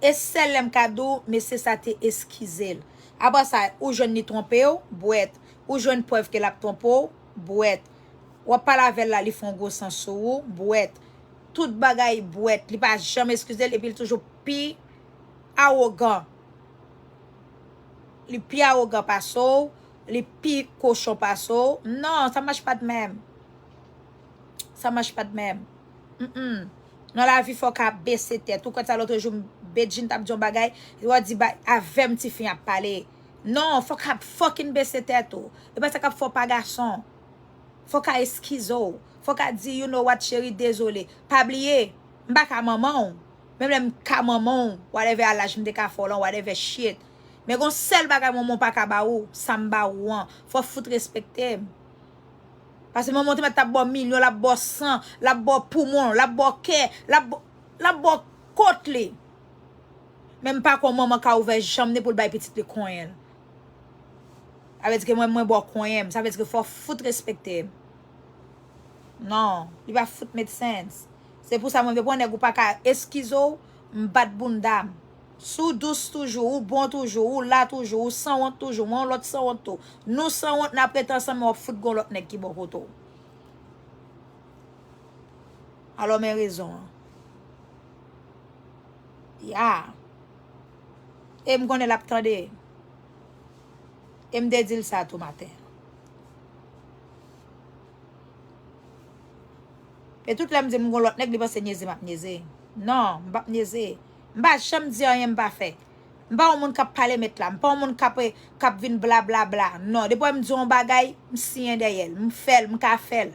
E sèl lè m ka di w, mesye sa te eskize l. Apre sa, ou jwenn li twonpe w, bwèt. Ou jwenn prèv ke l ap twonpe w, bwèt. W ap pale avè l la, li fè yon gwo san sou ou, bwèt. Tout bagay bwèt. Li pa janm eskize l, epi l toujou pi awogan. Li pi awogan pase w, li pi kochon pase w. Non, sa mache pa de menm. Sa mache pa de menm. Mm-mm. Nan lavi, fò w ka bese tèt. Ou kwè sa lòt jou, Bedjine t ap di yon bagay, w a di, ba, avè m tifi ap pale. Non, fò w ka fucking bese tèt ou. E pa sa k ap fè w pa gason. Fò w ka eskize w. Fò w ka di, you know what, cheri, dezole. Pa bliye, m pa ka manman w. Menm lè m ka manman w, whatever a laj m te ka fè w lan, whatever shit. Men gon sèl bagay manman w pa ka ba ou, sa m ba ou an. Fò w fout respekte m. Paske manman w te mèt t ap ba w milyon, l ap ba w san, l ap ba w poumon, l ap ba w kè, l ap ba w, l ap ba w kont li. Men m pa kwè manman ka ouvè janm ni pou l bay pitit li konyen l. Sa vle di ke mwen, mwen ba w konyen m. Sa vle di ke fò w fout respekte m. Non, li pa fout make sense. Se pou sa mwen vle pran nèg ou pa ka eskize w, m bat bounda m. Si w dous toujou, ou bon toujou, ou la toujou, ou sanwont toujou, mwen yon lòt sanwont tou. Nou sanwont, n ap ret ansanm, men w ap fout gon lòt nèg ki bò kote w. Alò men rezon an. Ya. E m konnen l ap tande. E m te di l sa tou maten. E tout lè m di m gon lòt nèg, li panse nyeze m ap nyeze. Non, m p ap nyeze. M pa janm di anyen m pa fè. M pa yon moun k ap pale mèt la. M pa yon moun k ap, k ap vin blablabla. Non, depi w wè m di yon bagay, m siyen dèyè l. M fè l, m ka fè l.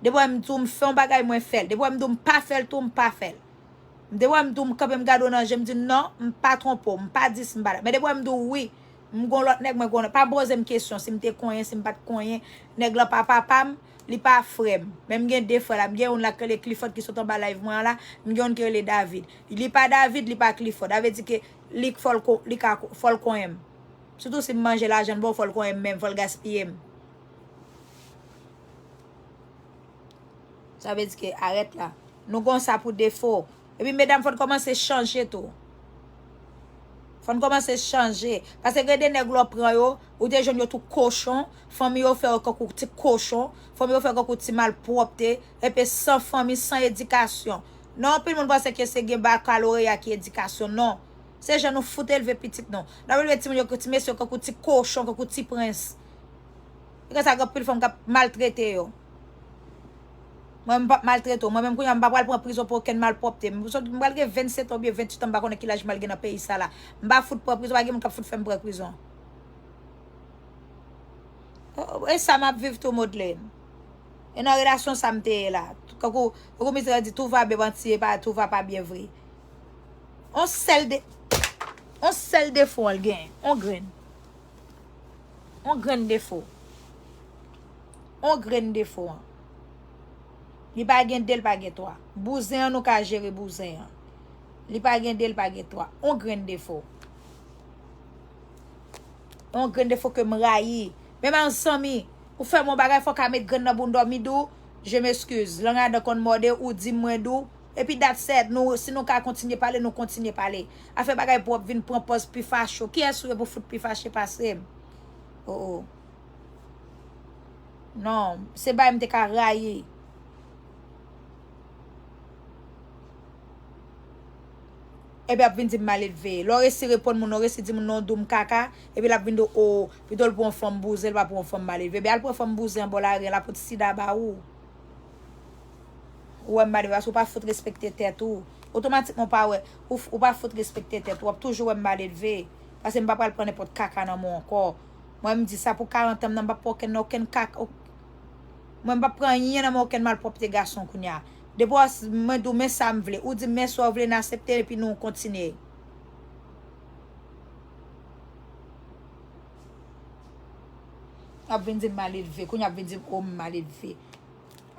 Depi w wè m di w m fè yon bagay, mwen fè l. Depi w wè m di w m pa fè l tou, m pa fè l. Depi w wè m di w m kanpe, m gade w nan je, m di non, m pa twonpe w, m pa di s, m pa dat. Men depi w wè m di w wi, m gon lòt nèg, mwen gon lòt. Pa poze m kesyon si m te konyen, si m pa t konyen. Nèg lan pa papa m, li pa frè m. Men m gen de frè la. M gen youn la k rele Clifford ki sot anba live mwen an la. M gen youn ki rele David. Li pa David, li pa Clifford. Sa vle di ke li fò l ko-, li ka ko-, fò l konyen m. Sitou si m manje lajan l ban w, fò l konyen m menm, fò l gaspiye m. Sa vle di ke arèt la. Nou gon sa pou defo. Epi medam, fò n kòmanse chanje tou. Fò n kòmanse chanje. Paske gen de nèg lè w pran yo, ou te jwenn yo tou kochon, fanmi yo fè yo kankou ti kochon, fanmi yo fè yo kankou ti malpwòpte, epi san fanmi, san edikasyon. Non, anpil moun panse ke se gen bakaloreya ki edikasyon. Non. Se jan nou fout elve pitit nou. N ap elve timoun yo, ti mesye yo kankou ti kochon, kankou ti prens. E konsa gen anpil fanm k ap maltrete yo. Mwen, m p ap maltrete w. Mwen menm kounye a, m pa pral pran prizon pou okenn malpwòpte. M sot, m pral gen vennsetan oubyen venntuitan, m pa konnen ki laj m pral gen nan peyi sa la. M pa fout pran prizon, pa gen moun k ap fout fè m pran prizon. E sa m ap viv tou, Modlin. E nan relasyon sa m te ye la. Kankou, kankou Mizè di, tout va bien, bon, ti, e pa, tout va pas bien vre. On sèl de, on sèl defo l genyen. On grenn. On grenn defo. On grenn defo an. Li pa gen de, li pa gen twa. Bouzen an, nou ka jere bouzen an. Li pa gen de, li pa gen twa. On grenn defo. On grenn defo ke m rayi. Men m zanmi, ou fè m yon bagay, fò w ka met grenn nan bounda w, mi di w, je m'excuse. Lang adan konn mòde, ou di m mwen di w. Epi that's it. Nou, si nou ka kontinye pale, nou kontinye pale. Afè bagay pwòp vin pran pòz pi fache. Kiyès ou ye pou fout pi fache pase m? Oh, oh. Non, se bagay m te ka rayi. Epi ap vin di m maledve. Lè w resi reponn moun, lè w resi di moun non, w di m kaka, epi l ap vin di w, o, pito l pran yon fanm bouzen, l pa pran yon fanm maledve. Ebyen al pran fanm bouzen an bò lari an, l ap fout sida ba ou. Ou wè m maledve, paske ou pa fout respekte tèt ou. Otomatikman ou pa wè, ou, f- ou pa fout respekte tèt ou, w ap toujou wè m maledve. Paske m pa pral pran nenpòt kaka nan men w ankò. Mwen m di sa pou karant an m nan, m p ap pran okenn, okenn kaka. Mwen m p ap pran anyen nan men okenn malpwòpte gason kounye a. Depi w, mwen di w men sa m vle, ou di m men sa w vle, n aksepte epi nou kontinye. Ap vin di m maledve, kounye a ap vin di m o m maledve.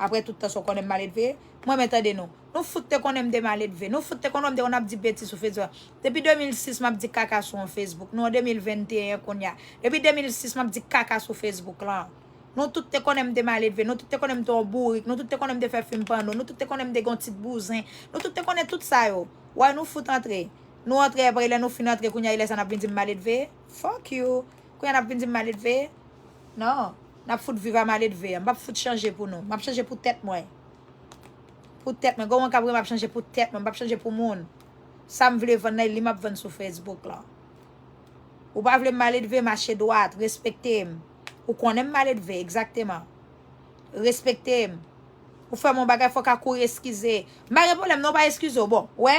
Apre tout tan sa w konnen m maledve? Mwen men tande nou. Nou fout te konnen m te maledve. Nou fout te konnen m te konn ap di betiz sou Facebook. Depi de mil sis m ap di kaka sou yon Facebook. Nou an de mil venteyen kounye a. Depi de mil sis m ap di kaka sou Facebook lan. Nou tout te konnen m te maledve. Nou tout te konnen m te yon bourik. Nou tout te konnen m te fè fim pòno. Nou tout te konnen m te gen yon ti bouzen. Nou tout te konnen tout sa yo. Wè nou fout antre. Nou antre, apre lè nou fin antre, kounye a e lè sa n ap vin di m maledve. Fuck you. Kounye a n ap vin di m maledve. Non. N ap fout viv a maledve an. M p ap fout chanje pou nou. M ap chanje pou tèt mwen. Pou tèt mwen. Gon moun k ap ri, m ap chanje pou tèt mwen. M p ap chanje pou moun. Sa m vle vann nan, e li m ap vann sou Facebook lan. Ou pa vle m maledve, mache dwat, respekte m. Ou konnen m maledve, egzakteman. Respekte m. Ou fè m yon bagay, fò w ka kouri eskize. M pa gen pwoblèm, non, w pa eskize w. Bon, wè.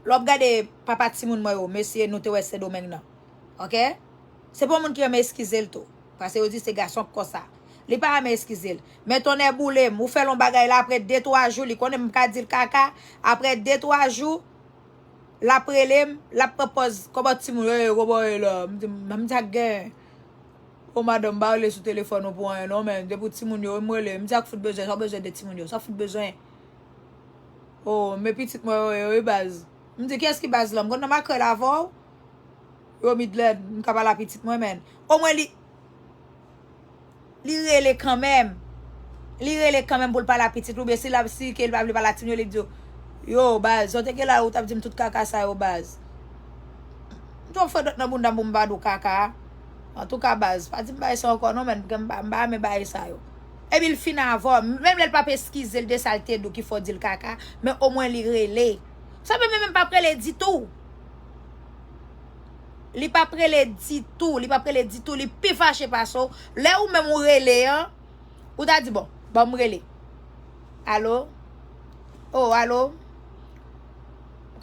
Lè w ap gade papa timoun mwen yo, mesye, nou te wè Sendomeng nan. Oke? Se pa yon moun ki renmen eskize l tou. Paske yo di se gason k konsa. Li pa renmen eskize l. Men tonnè boule m, ou fè l yon bagay la, apre de twa jou, li konnen m ka di l kaka. Apre de twa jou, l ap rele m, l ap pran pòz, kòman timoun yo ye, kòman yo ye la? M di, m di ak gen. O madanm, m pa rele sou telefòn ou pou anyen non, men depi w timoun yo, m rele, m di ak fout bezwen, sa w bezwen de timoun yo, sa w fout bezwen? O, men pitit mwen yo ye wi baz. M di, kiyès ki baz lan? M konn nan makrèl avè w? Yo Midland, m ka pale a pitit mwen, men. Omwen li, li rele kanmenm. Li rele kanmenm pou l pale a pitit li, oubyen si l ap, si ke li pa vle pale a timoun yo, li di yo, yo, baz, sa w te gen la, ou t ap di m tout kaka sa yo, baz. M twò fè dòt nan bounda m pou m pa di w kaka. Antouka, baz, pa di m bagay sa ankò non, men, m pa, m pa renmen bagay sa yo. Epi l fin avè w. Menm lè l p ap eskize l de sa l te di w ki fè w di l kaka, men omwen li rele. Sa menm, menm p ap rele ditou. Li p ap rele ditou, li p ap rele ditou, li pi fache pase w. Lè ou menm ou rele an, ou ta di, bon, ban m rele. Alo? O, alo?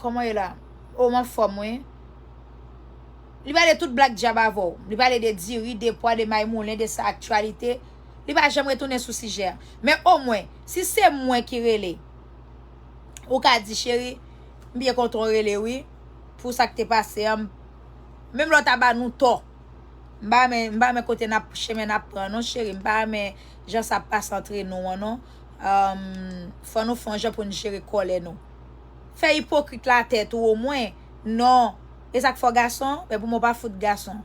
Kòman w ye la? O, m anfòm, wi. Li pale tout blak dyab avè w. Li pale de diri, de pwa, de maymoulen, de sa aktyalite. Li pa janm retounen sou sijè a. Men omwen, si se mwen ki rele, ou ka di, cheri, m byen kontan w rele, wi, pou sa k te pase an. Menm lè w ta ba nou tò. M pa renmen, m pa renmen kote n ap, chemen n ap pran, non, cheri. M pa renmen jan sa ap pase antre nou an, non. Ahn, fò nou fè yon jan pou n jere kòlè nou. Fè ipokrit la tèt ou omwen. Non. E sa k fè w gason, men pou mwen w pa fout gason.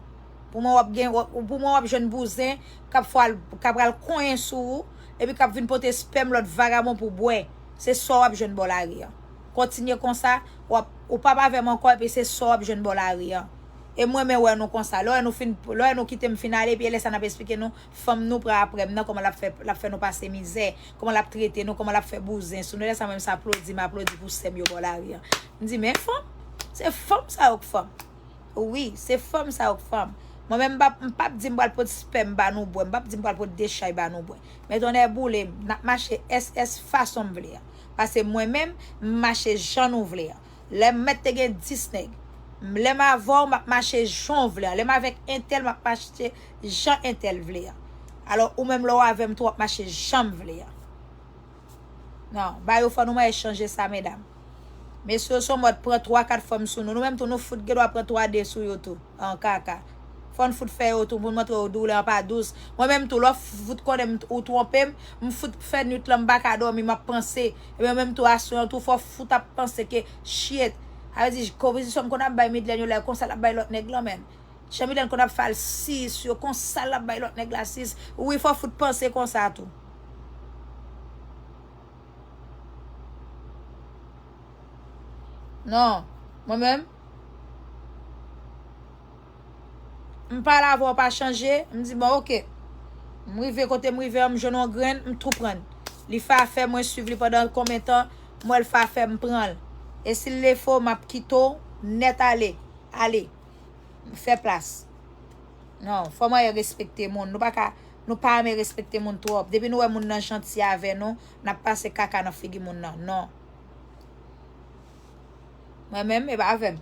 Pou mwen w ap gen, w ap, pou mwen w ap jwenn bouzen k ap fè w al, k ap pral konyen sou ou, epi k ap vin pote spèm lòt vagabon pou bwè. Se sa w ap jwenn bò lari an. Kontinye konsa, w ap, ou p ap avè m ankò, epi se sa w ap jwenn bò lari an. E m renmen wè nou konsa. Lè w wè nou fin, lè w wè nou kite m fin ale, epi e lè sa n ap esplike nou, fanm nou pran apre m nan, kòman l ap fè, l ap fè nou pase mizè, kòman l ap trete nou, kòman l ap fè bouzen sou nou. Lè sa menm sa aplodi, m aplodi pou sè m yo bò lari an. M di, men fanm, se fanm sa yo k fanm. Wi, se fanm sa yo k fanm. Mwen menm, m p ap, m p ap di m pral pot spèm ba nou bwè, m p ap di m pral pot dechay ba nou bwè. Men tonnè boule m, n ap mache S S fason m vle an. Paske mwen menm, m mache jan nou vle an. Lè m mèt te gen dis nèg. Lè m avè w, m ap mache jan w vle an. Lè m avèk entèl, m ap mache jan entèl vle an. Alò, ou menm lè w avè m tou, w ap mache jan m vle an. Non, ba yo fò nou mwen chanje sa, medam. Mesye yo se yon mòd pran twa, kat fanm sou nou. Nou menm tou, nou fout gen dwa pran twa, de sou yo tou. An kaka. Fò n fout fè yo tou pou n montre yo doulè an pa dous. Mwen menm tou, lè w fout konnen m, ou twonpe m, m fout fè nwit lan m pa ka dòmi, m ap panse. Ebyen menm tou aswè an tou, fò w fout ap panse ke shit. Sa vle di, konpozisyon m konn ap bay Midlène yo lè konsa l ap bay lòt nèg lan, menn. Jan Midlène konn ap fè l sis yo, konsa l ap bay lòt nèg la sis. Wi, fò w fout panse konsa tou. Non, mwen menm, m pale avè w pa chanje, m di, bon, oke. M rive kote m rive an, m jwenn yon grenn, m tou pran l. Li fè afè, mwen swiv li pandan konbyen tan, m wè l fè afè, m pran l. E si l lefo, m ap kite w nèt ale. Ale. Fè plas. Non, fò mwen respekte moun. Nou pa ka, nou pa renmen respekte moun twòp. Depi nou wè moun nan janti avè nou, n ap pase kaka nan figi moun nan. Non. Mwen menm, e pa avè m.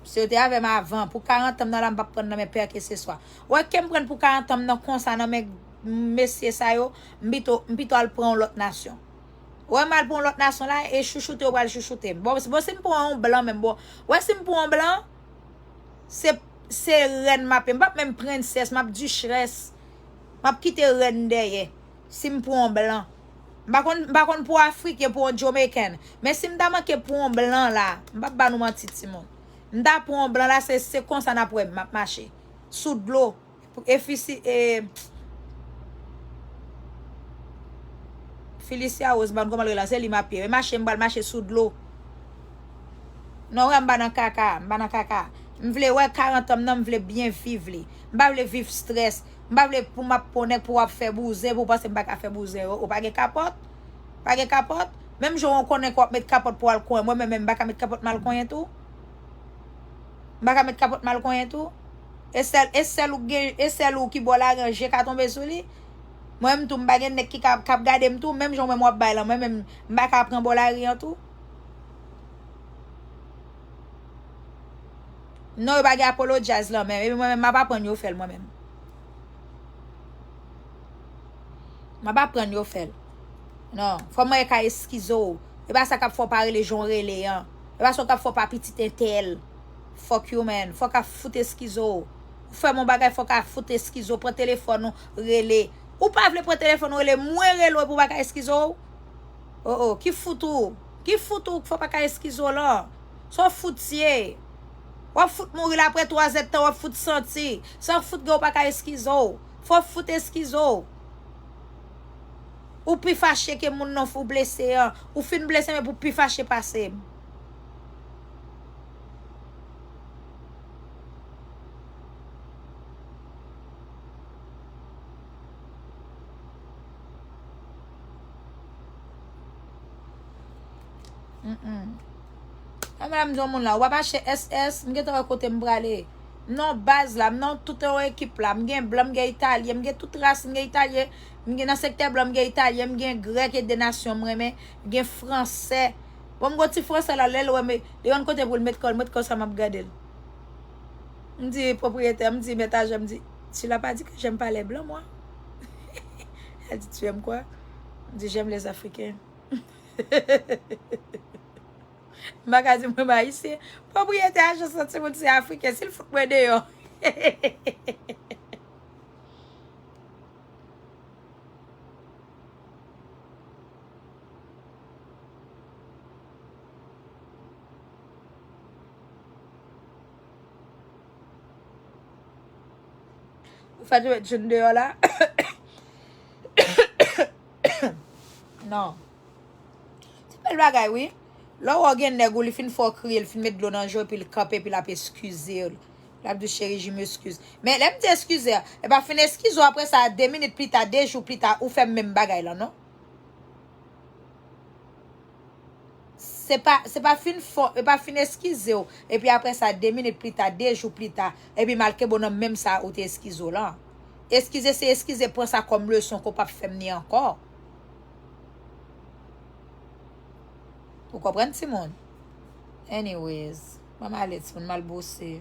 Si yo te avè m avan, pou karant an m nan la, m p ap pran nan men pè ke se swa. Wè ke m pran pou karant an m nan konsa nan men mesye sa yo, m pito, m pito al pran yon lòt nasyon. Wè m al pran yon lòt nasyon la, e chouchoute yo pral chouchoute m. Bon, bon, si m pran yon blan menm, bon, wè si m pran yon blan, se, se rèn m ap ye. M p ap menm prensès, m ap dichrès. M ap kite rèn dèyè. Si m pran yon blan. M pa konn, m pa konn pou Afriken, pou yon Jamaican. Men si m ta manke pran yon blan la, m p ap ba nou manti, timoun. M ta pran yon blan la, se, se konsa n ap wè m, m ap mache. Sou dlo. E fisi, e, Felicia Rose, m pa konn kòman l rele la, se li m ap ye. E mache, m pral mache sou dlo. Non, wè, m pa nan kaka, m pa nan kaka. M vle wè karant an m nan, m vle byen viv li. M pa vle viv strès. M pa vle pou m ap pran nèg pou w ap fè bouzen, pou w panse m pa ka fè bouzen. Ou, ou pa gen kapòt? Pa gen kapòt? Menm jan w konnen ke w ap met kapòt pou w al konyen, mwen menm, menm, m pa ka met kapòt m al konyen tou? M pa ka met kapòt m al konyen tou? E sèl, e sèl ou ki gen, e sèl ou ki bò lari an je ka tonbe sou li? Mwen menm tou, m pa gen nèg ki ka, k ap gade m tou, menm jan w menm w ap bay lan, mwen menm, m pa ka pran bò lari an tou? Non, yo pa gen apologize lan menm. Epi mwen menm, m ap aprann yo fè l mwen menm. M ap aprann yo fè l. Non, fò mwen ka eskize w. E pa sa k ap fè w pa rele jan w rele an. E pa sa k ap fè w pa pitit entèl. Fuck you, man. Fò w ka fout eskize w. Ou fè m yon bagay, fò w ka fout eskize w. Pran telefòn ou, rele. Ou pa vle pran telefòn ou, rele. Mwen rele w epi w pa ka eskize w? Oh, oh, ki fout ou? Ki fout ou k fè w pa ka eskize w lan? Sa w fout ye? W ap fout mouri la apre twa zèdtan, w ap fout santi. Sa w fout gen w pa ka eskize w? Fò w fout eskize w. Ou pi fache ke moun nan ou blese an. Ou fin blese men pou pi fache pase m. Mm-mm. Kòm la m di yon moun la, w ap achte S S, m gentan wè kote m prale. M nan yon baz la, m nan tout yon ekip la. M gen blan, m gen italyen, m gen tout ras, m gen italyen. M gen nan sektè blan, m gen italyen, m gen grèk e de nasyon m renmen. M gen fransè. Bon, m gon ti fransè la, lè l wè m, li yon kote pou l met kò l, met kò sa m ap gade l. M di pwopriyetè, m di mèt ajan, m di, tu l'as pas dit que j'aime pas les blancs, moi? Elle dit, tu aimes quoi? M di, j'aime les Africains. M pa ka di mwen m ayisyen. Pwopriyetè ajans lan, timoun, se afriken. Si l fout mwen deyò. Ou fè tou met June deyò la? Non. Se bèl bagay, wi. Lè w wè gen nèg ou, li fin fè w kriye, li fin met dlo nan je w, epi l kanpe, epi l ap eskize w. L ap di, cheri, je m'excuse. Men lè m di eskize a, e pa fin eskize w, apre sa, de minit pli ta, de jou pli ta, ou fè menm bagay lan, non? Se pa, se pa fin fò, e pa fin eskize w. Epi apre sa, de minit pli ta, de jou pli ta, epi malke bon nan menm sa ou te eskize w lan. Eskize, se eskize, pran sa kòm leson ke w p ap fè m ni ankò. Ou konprann, timoun? Anyways, ban m ale, timoun, m al bwose.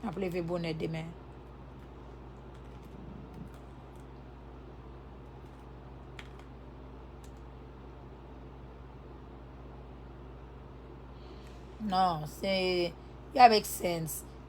M ap leve bonè demen. Non, se, it make sense.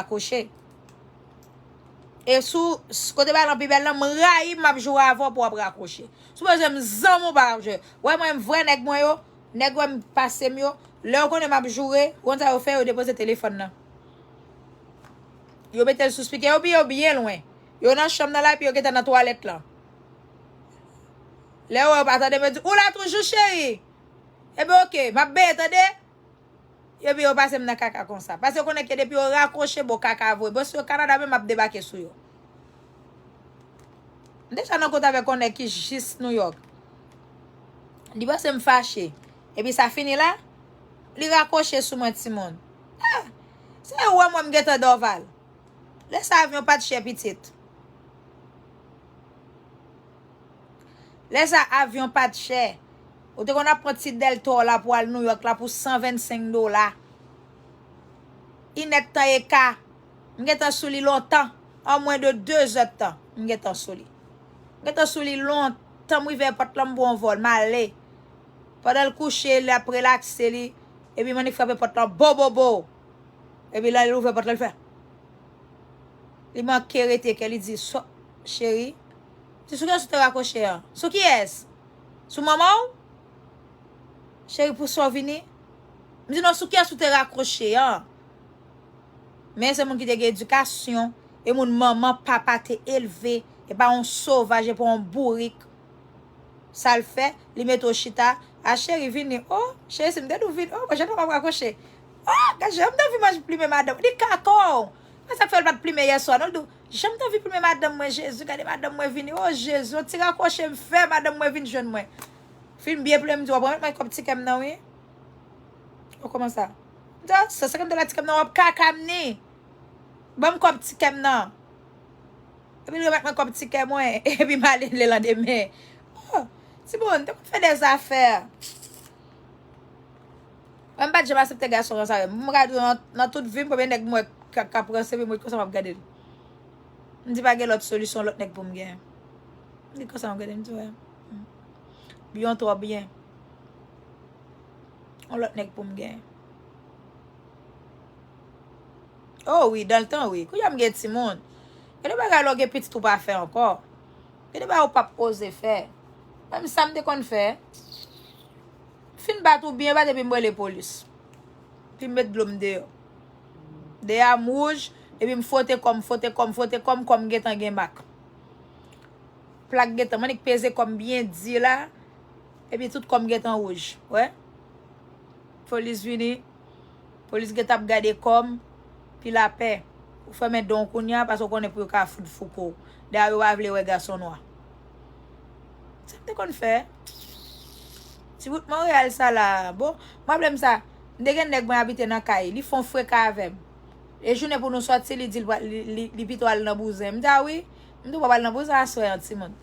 rakwoche. E sou s- kote bay lan pi bèl lan, m rayi m ap joure avè w pou w ap rakwoche. Sou bezwen m zanmi w pa ap jwe. Wè mwen m vre nèg mwen yo, nèg wè m pase m yo. Lè yo konnen m ap joure, ou konn sa yo fè, yo depoze telefòn nan. Yo mete l sou spikè, yo pi yo byen lwen. Yo nan chanm nan la, epi yo gentan nan twalèt lan. Lè yo wè yo pa tande m, yo di, ou la toujou, cheri? Ebyen, oke, m ap benyen, tande? Epi yo pase m nan kaka konsa. Paske yo konnen ke depi yo rakwoche, bon, kaka voye. Bon, si yo Kanada menm, m ap debake sou yo. M deja nan kont avèk yon nèg ki jis New York. Li panse m fache. Epi sa fini la, li rakwoche sou mwen, timoun. Ah! Se ou wè mwen m gentan Dorval. Lè sa avyon pa t chè, pitit. Lè sa avyon pa t chè. Ou te konn ap pran ti dèlta w la pou al New York la pou san vennsenk dola. Inèdtan eka. M gentan sou li lontan. An mwen de de zèdtan, m gentan sou li. M gentan sou li lontan, m rive èpòt lan, m pran yon vòl, m ale. Pandan l kouche, l ap relakse li. Epi m annik frape pòt lan, bo, bo, bo. Epi lè l ouvè pòt lan, li fè. Li manke rete kè, li di, "Sò, cheri." Di, "Sou kiyès ou te rakwoche an? Sou kiyès? Sou manman w? Cheri, pou sa w vini?" M di, "Non, sou kiyès ou te rakwoche an?" Men se moun ki te gen edikasyon, e moun manman, papa te elve, e pa yon sovaj, e pa yon bourik. Sa l fè, li mete w chita. A cheri, vini. O, cheri, si m te di w vini. O, mwen, jan w ap rakwoche. O, gad, jan m te anvi manje plimen madanm. Li kaka w. Mwen, sa k fè l pa t plimen yè swa, non? L di w, jan m te anvi plimen madanm mwen, Jezi, gade madanm mwen vini. O, Jezi, yon ti rakwoche m fè, madanm mwen vin jwenn mwen. Fin byen plimen, m di, w ap remèt mwen kòb tikè m nan, wi. O, kòman sa? M di, a, san senkant dola tikè m nan, w ap kaka m ni. Ban m kòb tikè m nan. Epi l remèt mwen kòb tikè mwen. Epi m ale lelandemen. O, timoun, te konn fè dèzafè. Mwen, m pa t janm aksepte gason konsa. Mwen ka di w, nan, nan tout vi m, premye nèg m wè k ap, k ap ranse, epi m ret konsa, m ap gade l. M di, "Pa gen lòt solisyon, lòt nèg pou m gen." M di konsa, m ap gade, m di, "Wè. Hmm. Byen, twò byen. Yon lòt nèg pou m gen." O wi, dan l tan, wi. Kounye a m gen timoun. Gen de bagay lè w gen pitit ou pa fè ankò. Gen de bagay ou p ap oze fè. Menm sa m te konn fè. Fin bat ou byen bat epi m rele polis. Epi m met dlo m deyò. Deyò a m wouj, epi m fwote kò m, fwote kò m, fwote kò m, kò m gentan gen mak. Plak gentan, m annik peze kò m byen di la, epi tout kò m gentan wouj. Wè? Polis vini. Polis gentan ap gade kò m, pi lapè. Ou fèmen don w kounye a, paske w konnen pou yo ka fout fouke w. Dayè, yo pa vle wè gason nwa. Sa m te konn fè. Ti bout Monreyal sa la. Bon, m raple m sa. M te gen nèg mwen abite nan kay. Li fè yon freka avè m. E jounen pou nou sòti, li di l, li, li, li pito al nan bouzen. M di, a wi. M di, w pa pral nan bouzen aswè an, timoun.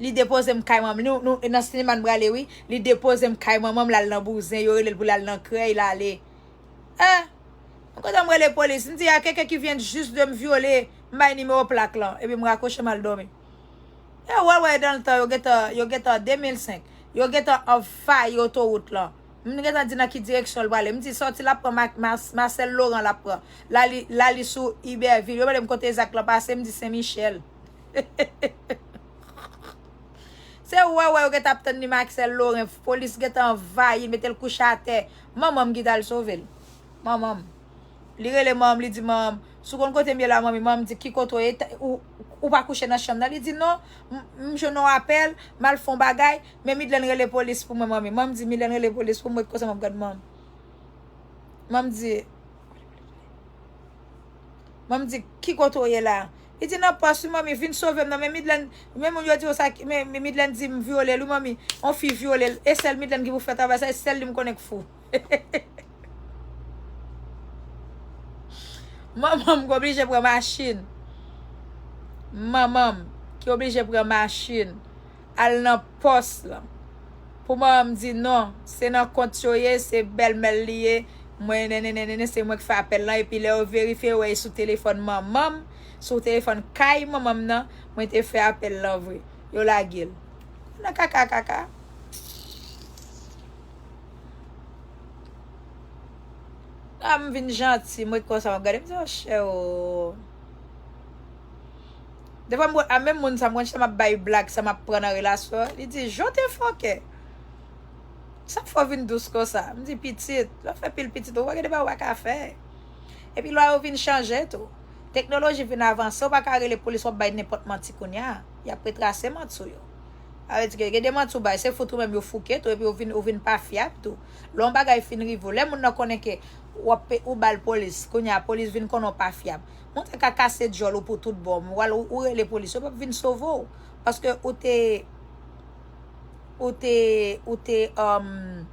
Li depoze m kay manman. Nou, nou, nan sinema n prale, wi. Li depoze m kay manman m, l al nan bouzen. Yo rele l pou l al nan krèy, l ale. Eh! M kontan m rele polis. M di, a quelqu'un qui vient juste de me violer, m bay nimewo plak lan. Epi m rakwoche m al dòmi. E wè, wè, dan l tan, yo gentan, yo gentan de mil senk. Yo gentan anvayi otowout lan. M gentan di nan ki direksyon l prale. M di sòti l ap pran Ma- Mas- Marcel Laurent l ap pran. La li, la li sou Iberville. Yo mande m kote Zak lan pase, m di Sen Michèl. Se wè wè yo gentan ap tann li Marcel Laurent. Polis gentan anvayi l, mete l kouche atè. Manman m ki t al sove l. Manman m. Li rele manman m, li di, "Manman m, si w konn kote m ye la, manmi." Manman m di, "Ki kote w ye? Ou, ou pa kouche nan chanm nan?" Li di, "Non, m, m jwenn yon apèl, m al fè yon bagay, men Midlène rele polis pou mwen, manmi." Manman m di, "Midlène rele polis pou mwen, konsa m ap gad manman m." Manman m di, manman m di, "Ki kote w ye la?" Li di, "Nan pòs wi, manmi, vin sove m nan, men Midlène, men moun yo di w sa, men, men Midlène di m vyole l wi, manmi, yon fi vyole l, e sèl Midlène ki pou fè travay sa, e sèl li m konnen k fou." Manman m ki oblije pran machin. Manman m ki oblije pran machin. Al nan pòs lan. Pou manman m di non, se nan kont yo ye, se bèlmè l li ye. Mwen, nenenenenen, se mwen ki fè apèl lan. Epi lè yo verifye, yo wè e sou telefòn manman m, sou telefòn kay manman m nan, mwen te fè apèl lan vre. Yo lage l. Nan kaka, kaka. A, m vin janti, m ret konsa, m ap gade, m di, "Oh, chè, oh." Defwa, m, a, menm moun sa, m konn chita m ap bay blag, sa m ap pran nan relasyon an. Li di, "Jan w te fòkè. Sa k fè w vin dous konsa?" M di, "Pitit, lè w fè pil pitit, ou pa gen de bagay ou pa ka fè." Epi lwa yo vin chanje tou. Teknoloji vin avanse, ou pa ka rele polis, w ap bay nenpòt manti kounye a. Y ap retrase manti w yo. Sa vle di ke gen de manti ou bay, se fout ou menm yo fouke tou, epi ou vin, ou vin pa fyab tou. Lè yon bagay fin rive w, lè moun nan konnen ke w ap pe-, ou ba l polis, kounye a polis vin konnen w pa fyab. Moun sa ka kase djòl ou pou tout bon, ou al, ou, ou rele polis, yo p ap vin sove w. Paske ou te, ou te, ou te, um,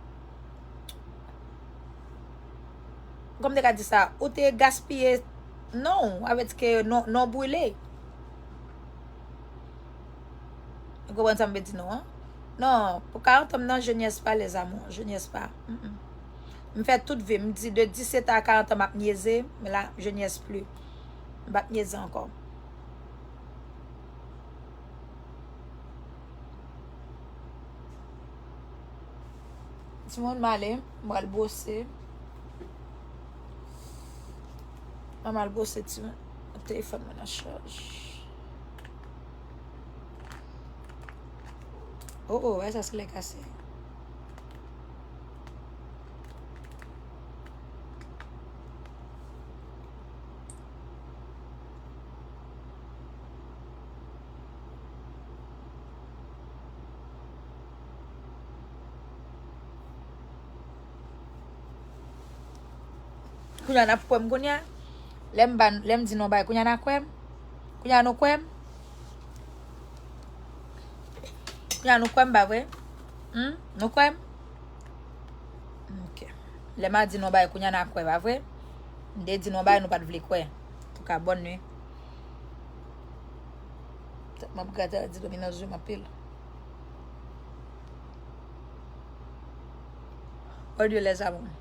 kòman m te ka di sa? Ou te gaspiye non w, avè di ke non, non brile. Ou konprann sa m vle di non an? Non, pou karant an m nan, je niaise pas les amours, je niaise pas. Mm, mm. M fè tout vi m, m di de disèt a karant an m ap nyeze, men la, je niaise plus. M p ap nyeze ankò. Timoun, m ale, m pral bwose. An m al bwose timoun. Telefòn mwen nan chaj. Oh, oh, wè sa se lè kase. Kounye a n ap kwè m kounye a. Lè m ba, lè m di nou bay, kounye a n a kwè m. Kounye a nou kwè m. Kounye a nou kwè m, pa vre? Hmm? Nou kwè m? Ok. Lè m a di nou bay, kounye a n a kwè, pa vre? M te di nou bay, nou pa t vle kwè. Antouka, bòn nwi. Tèt m ap grate a di domi nan zye m anpil. Odye lèzanmi.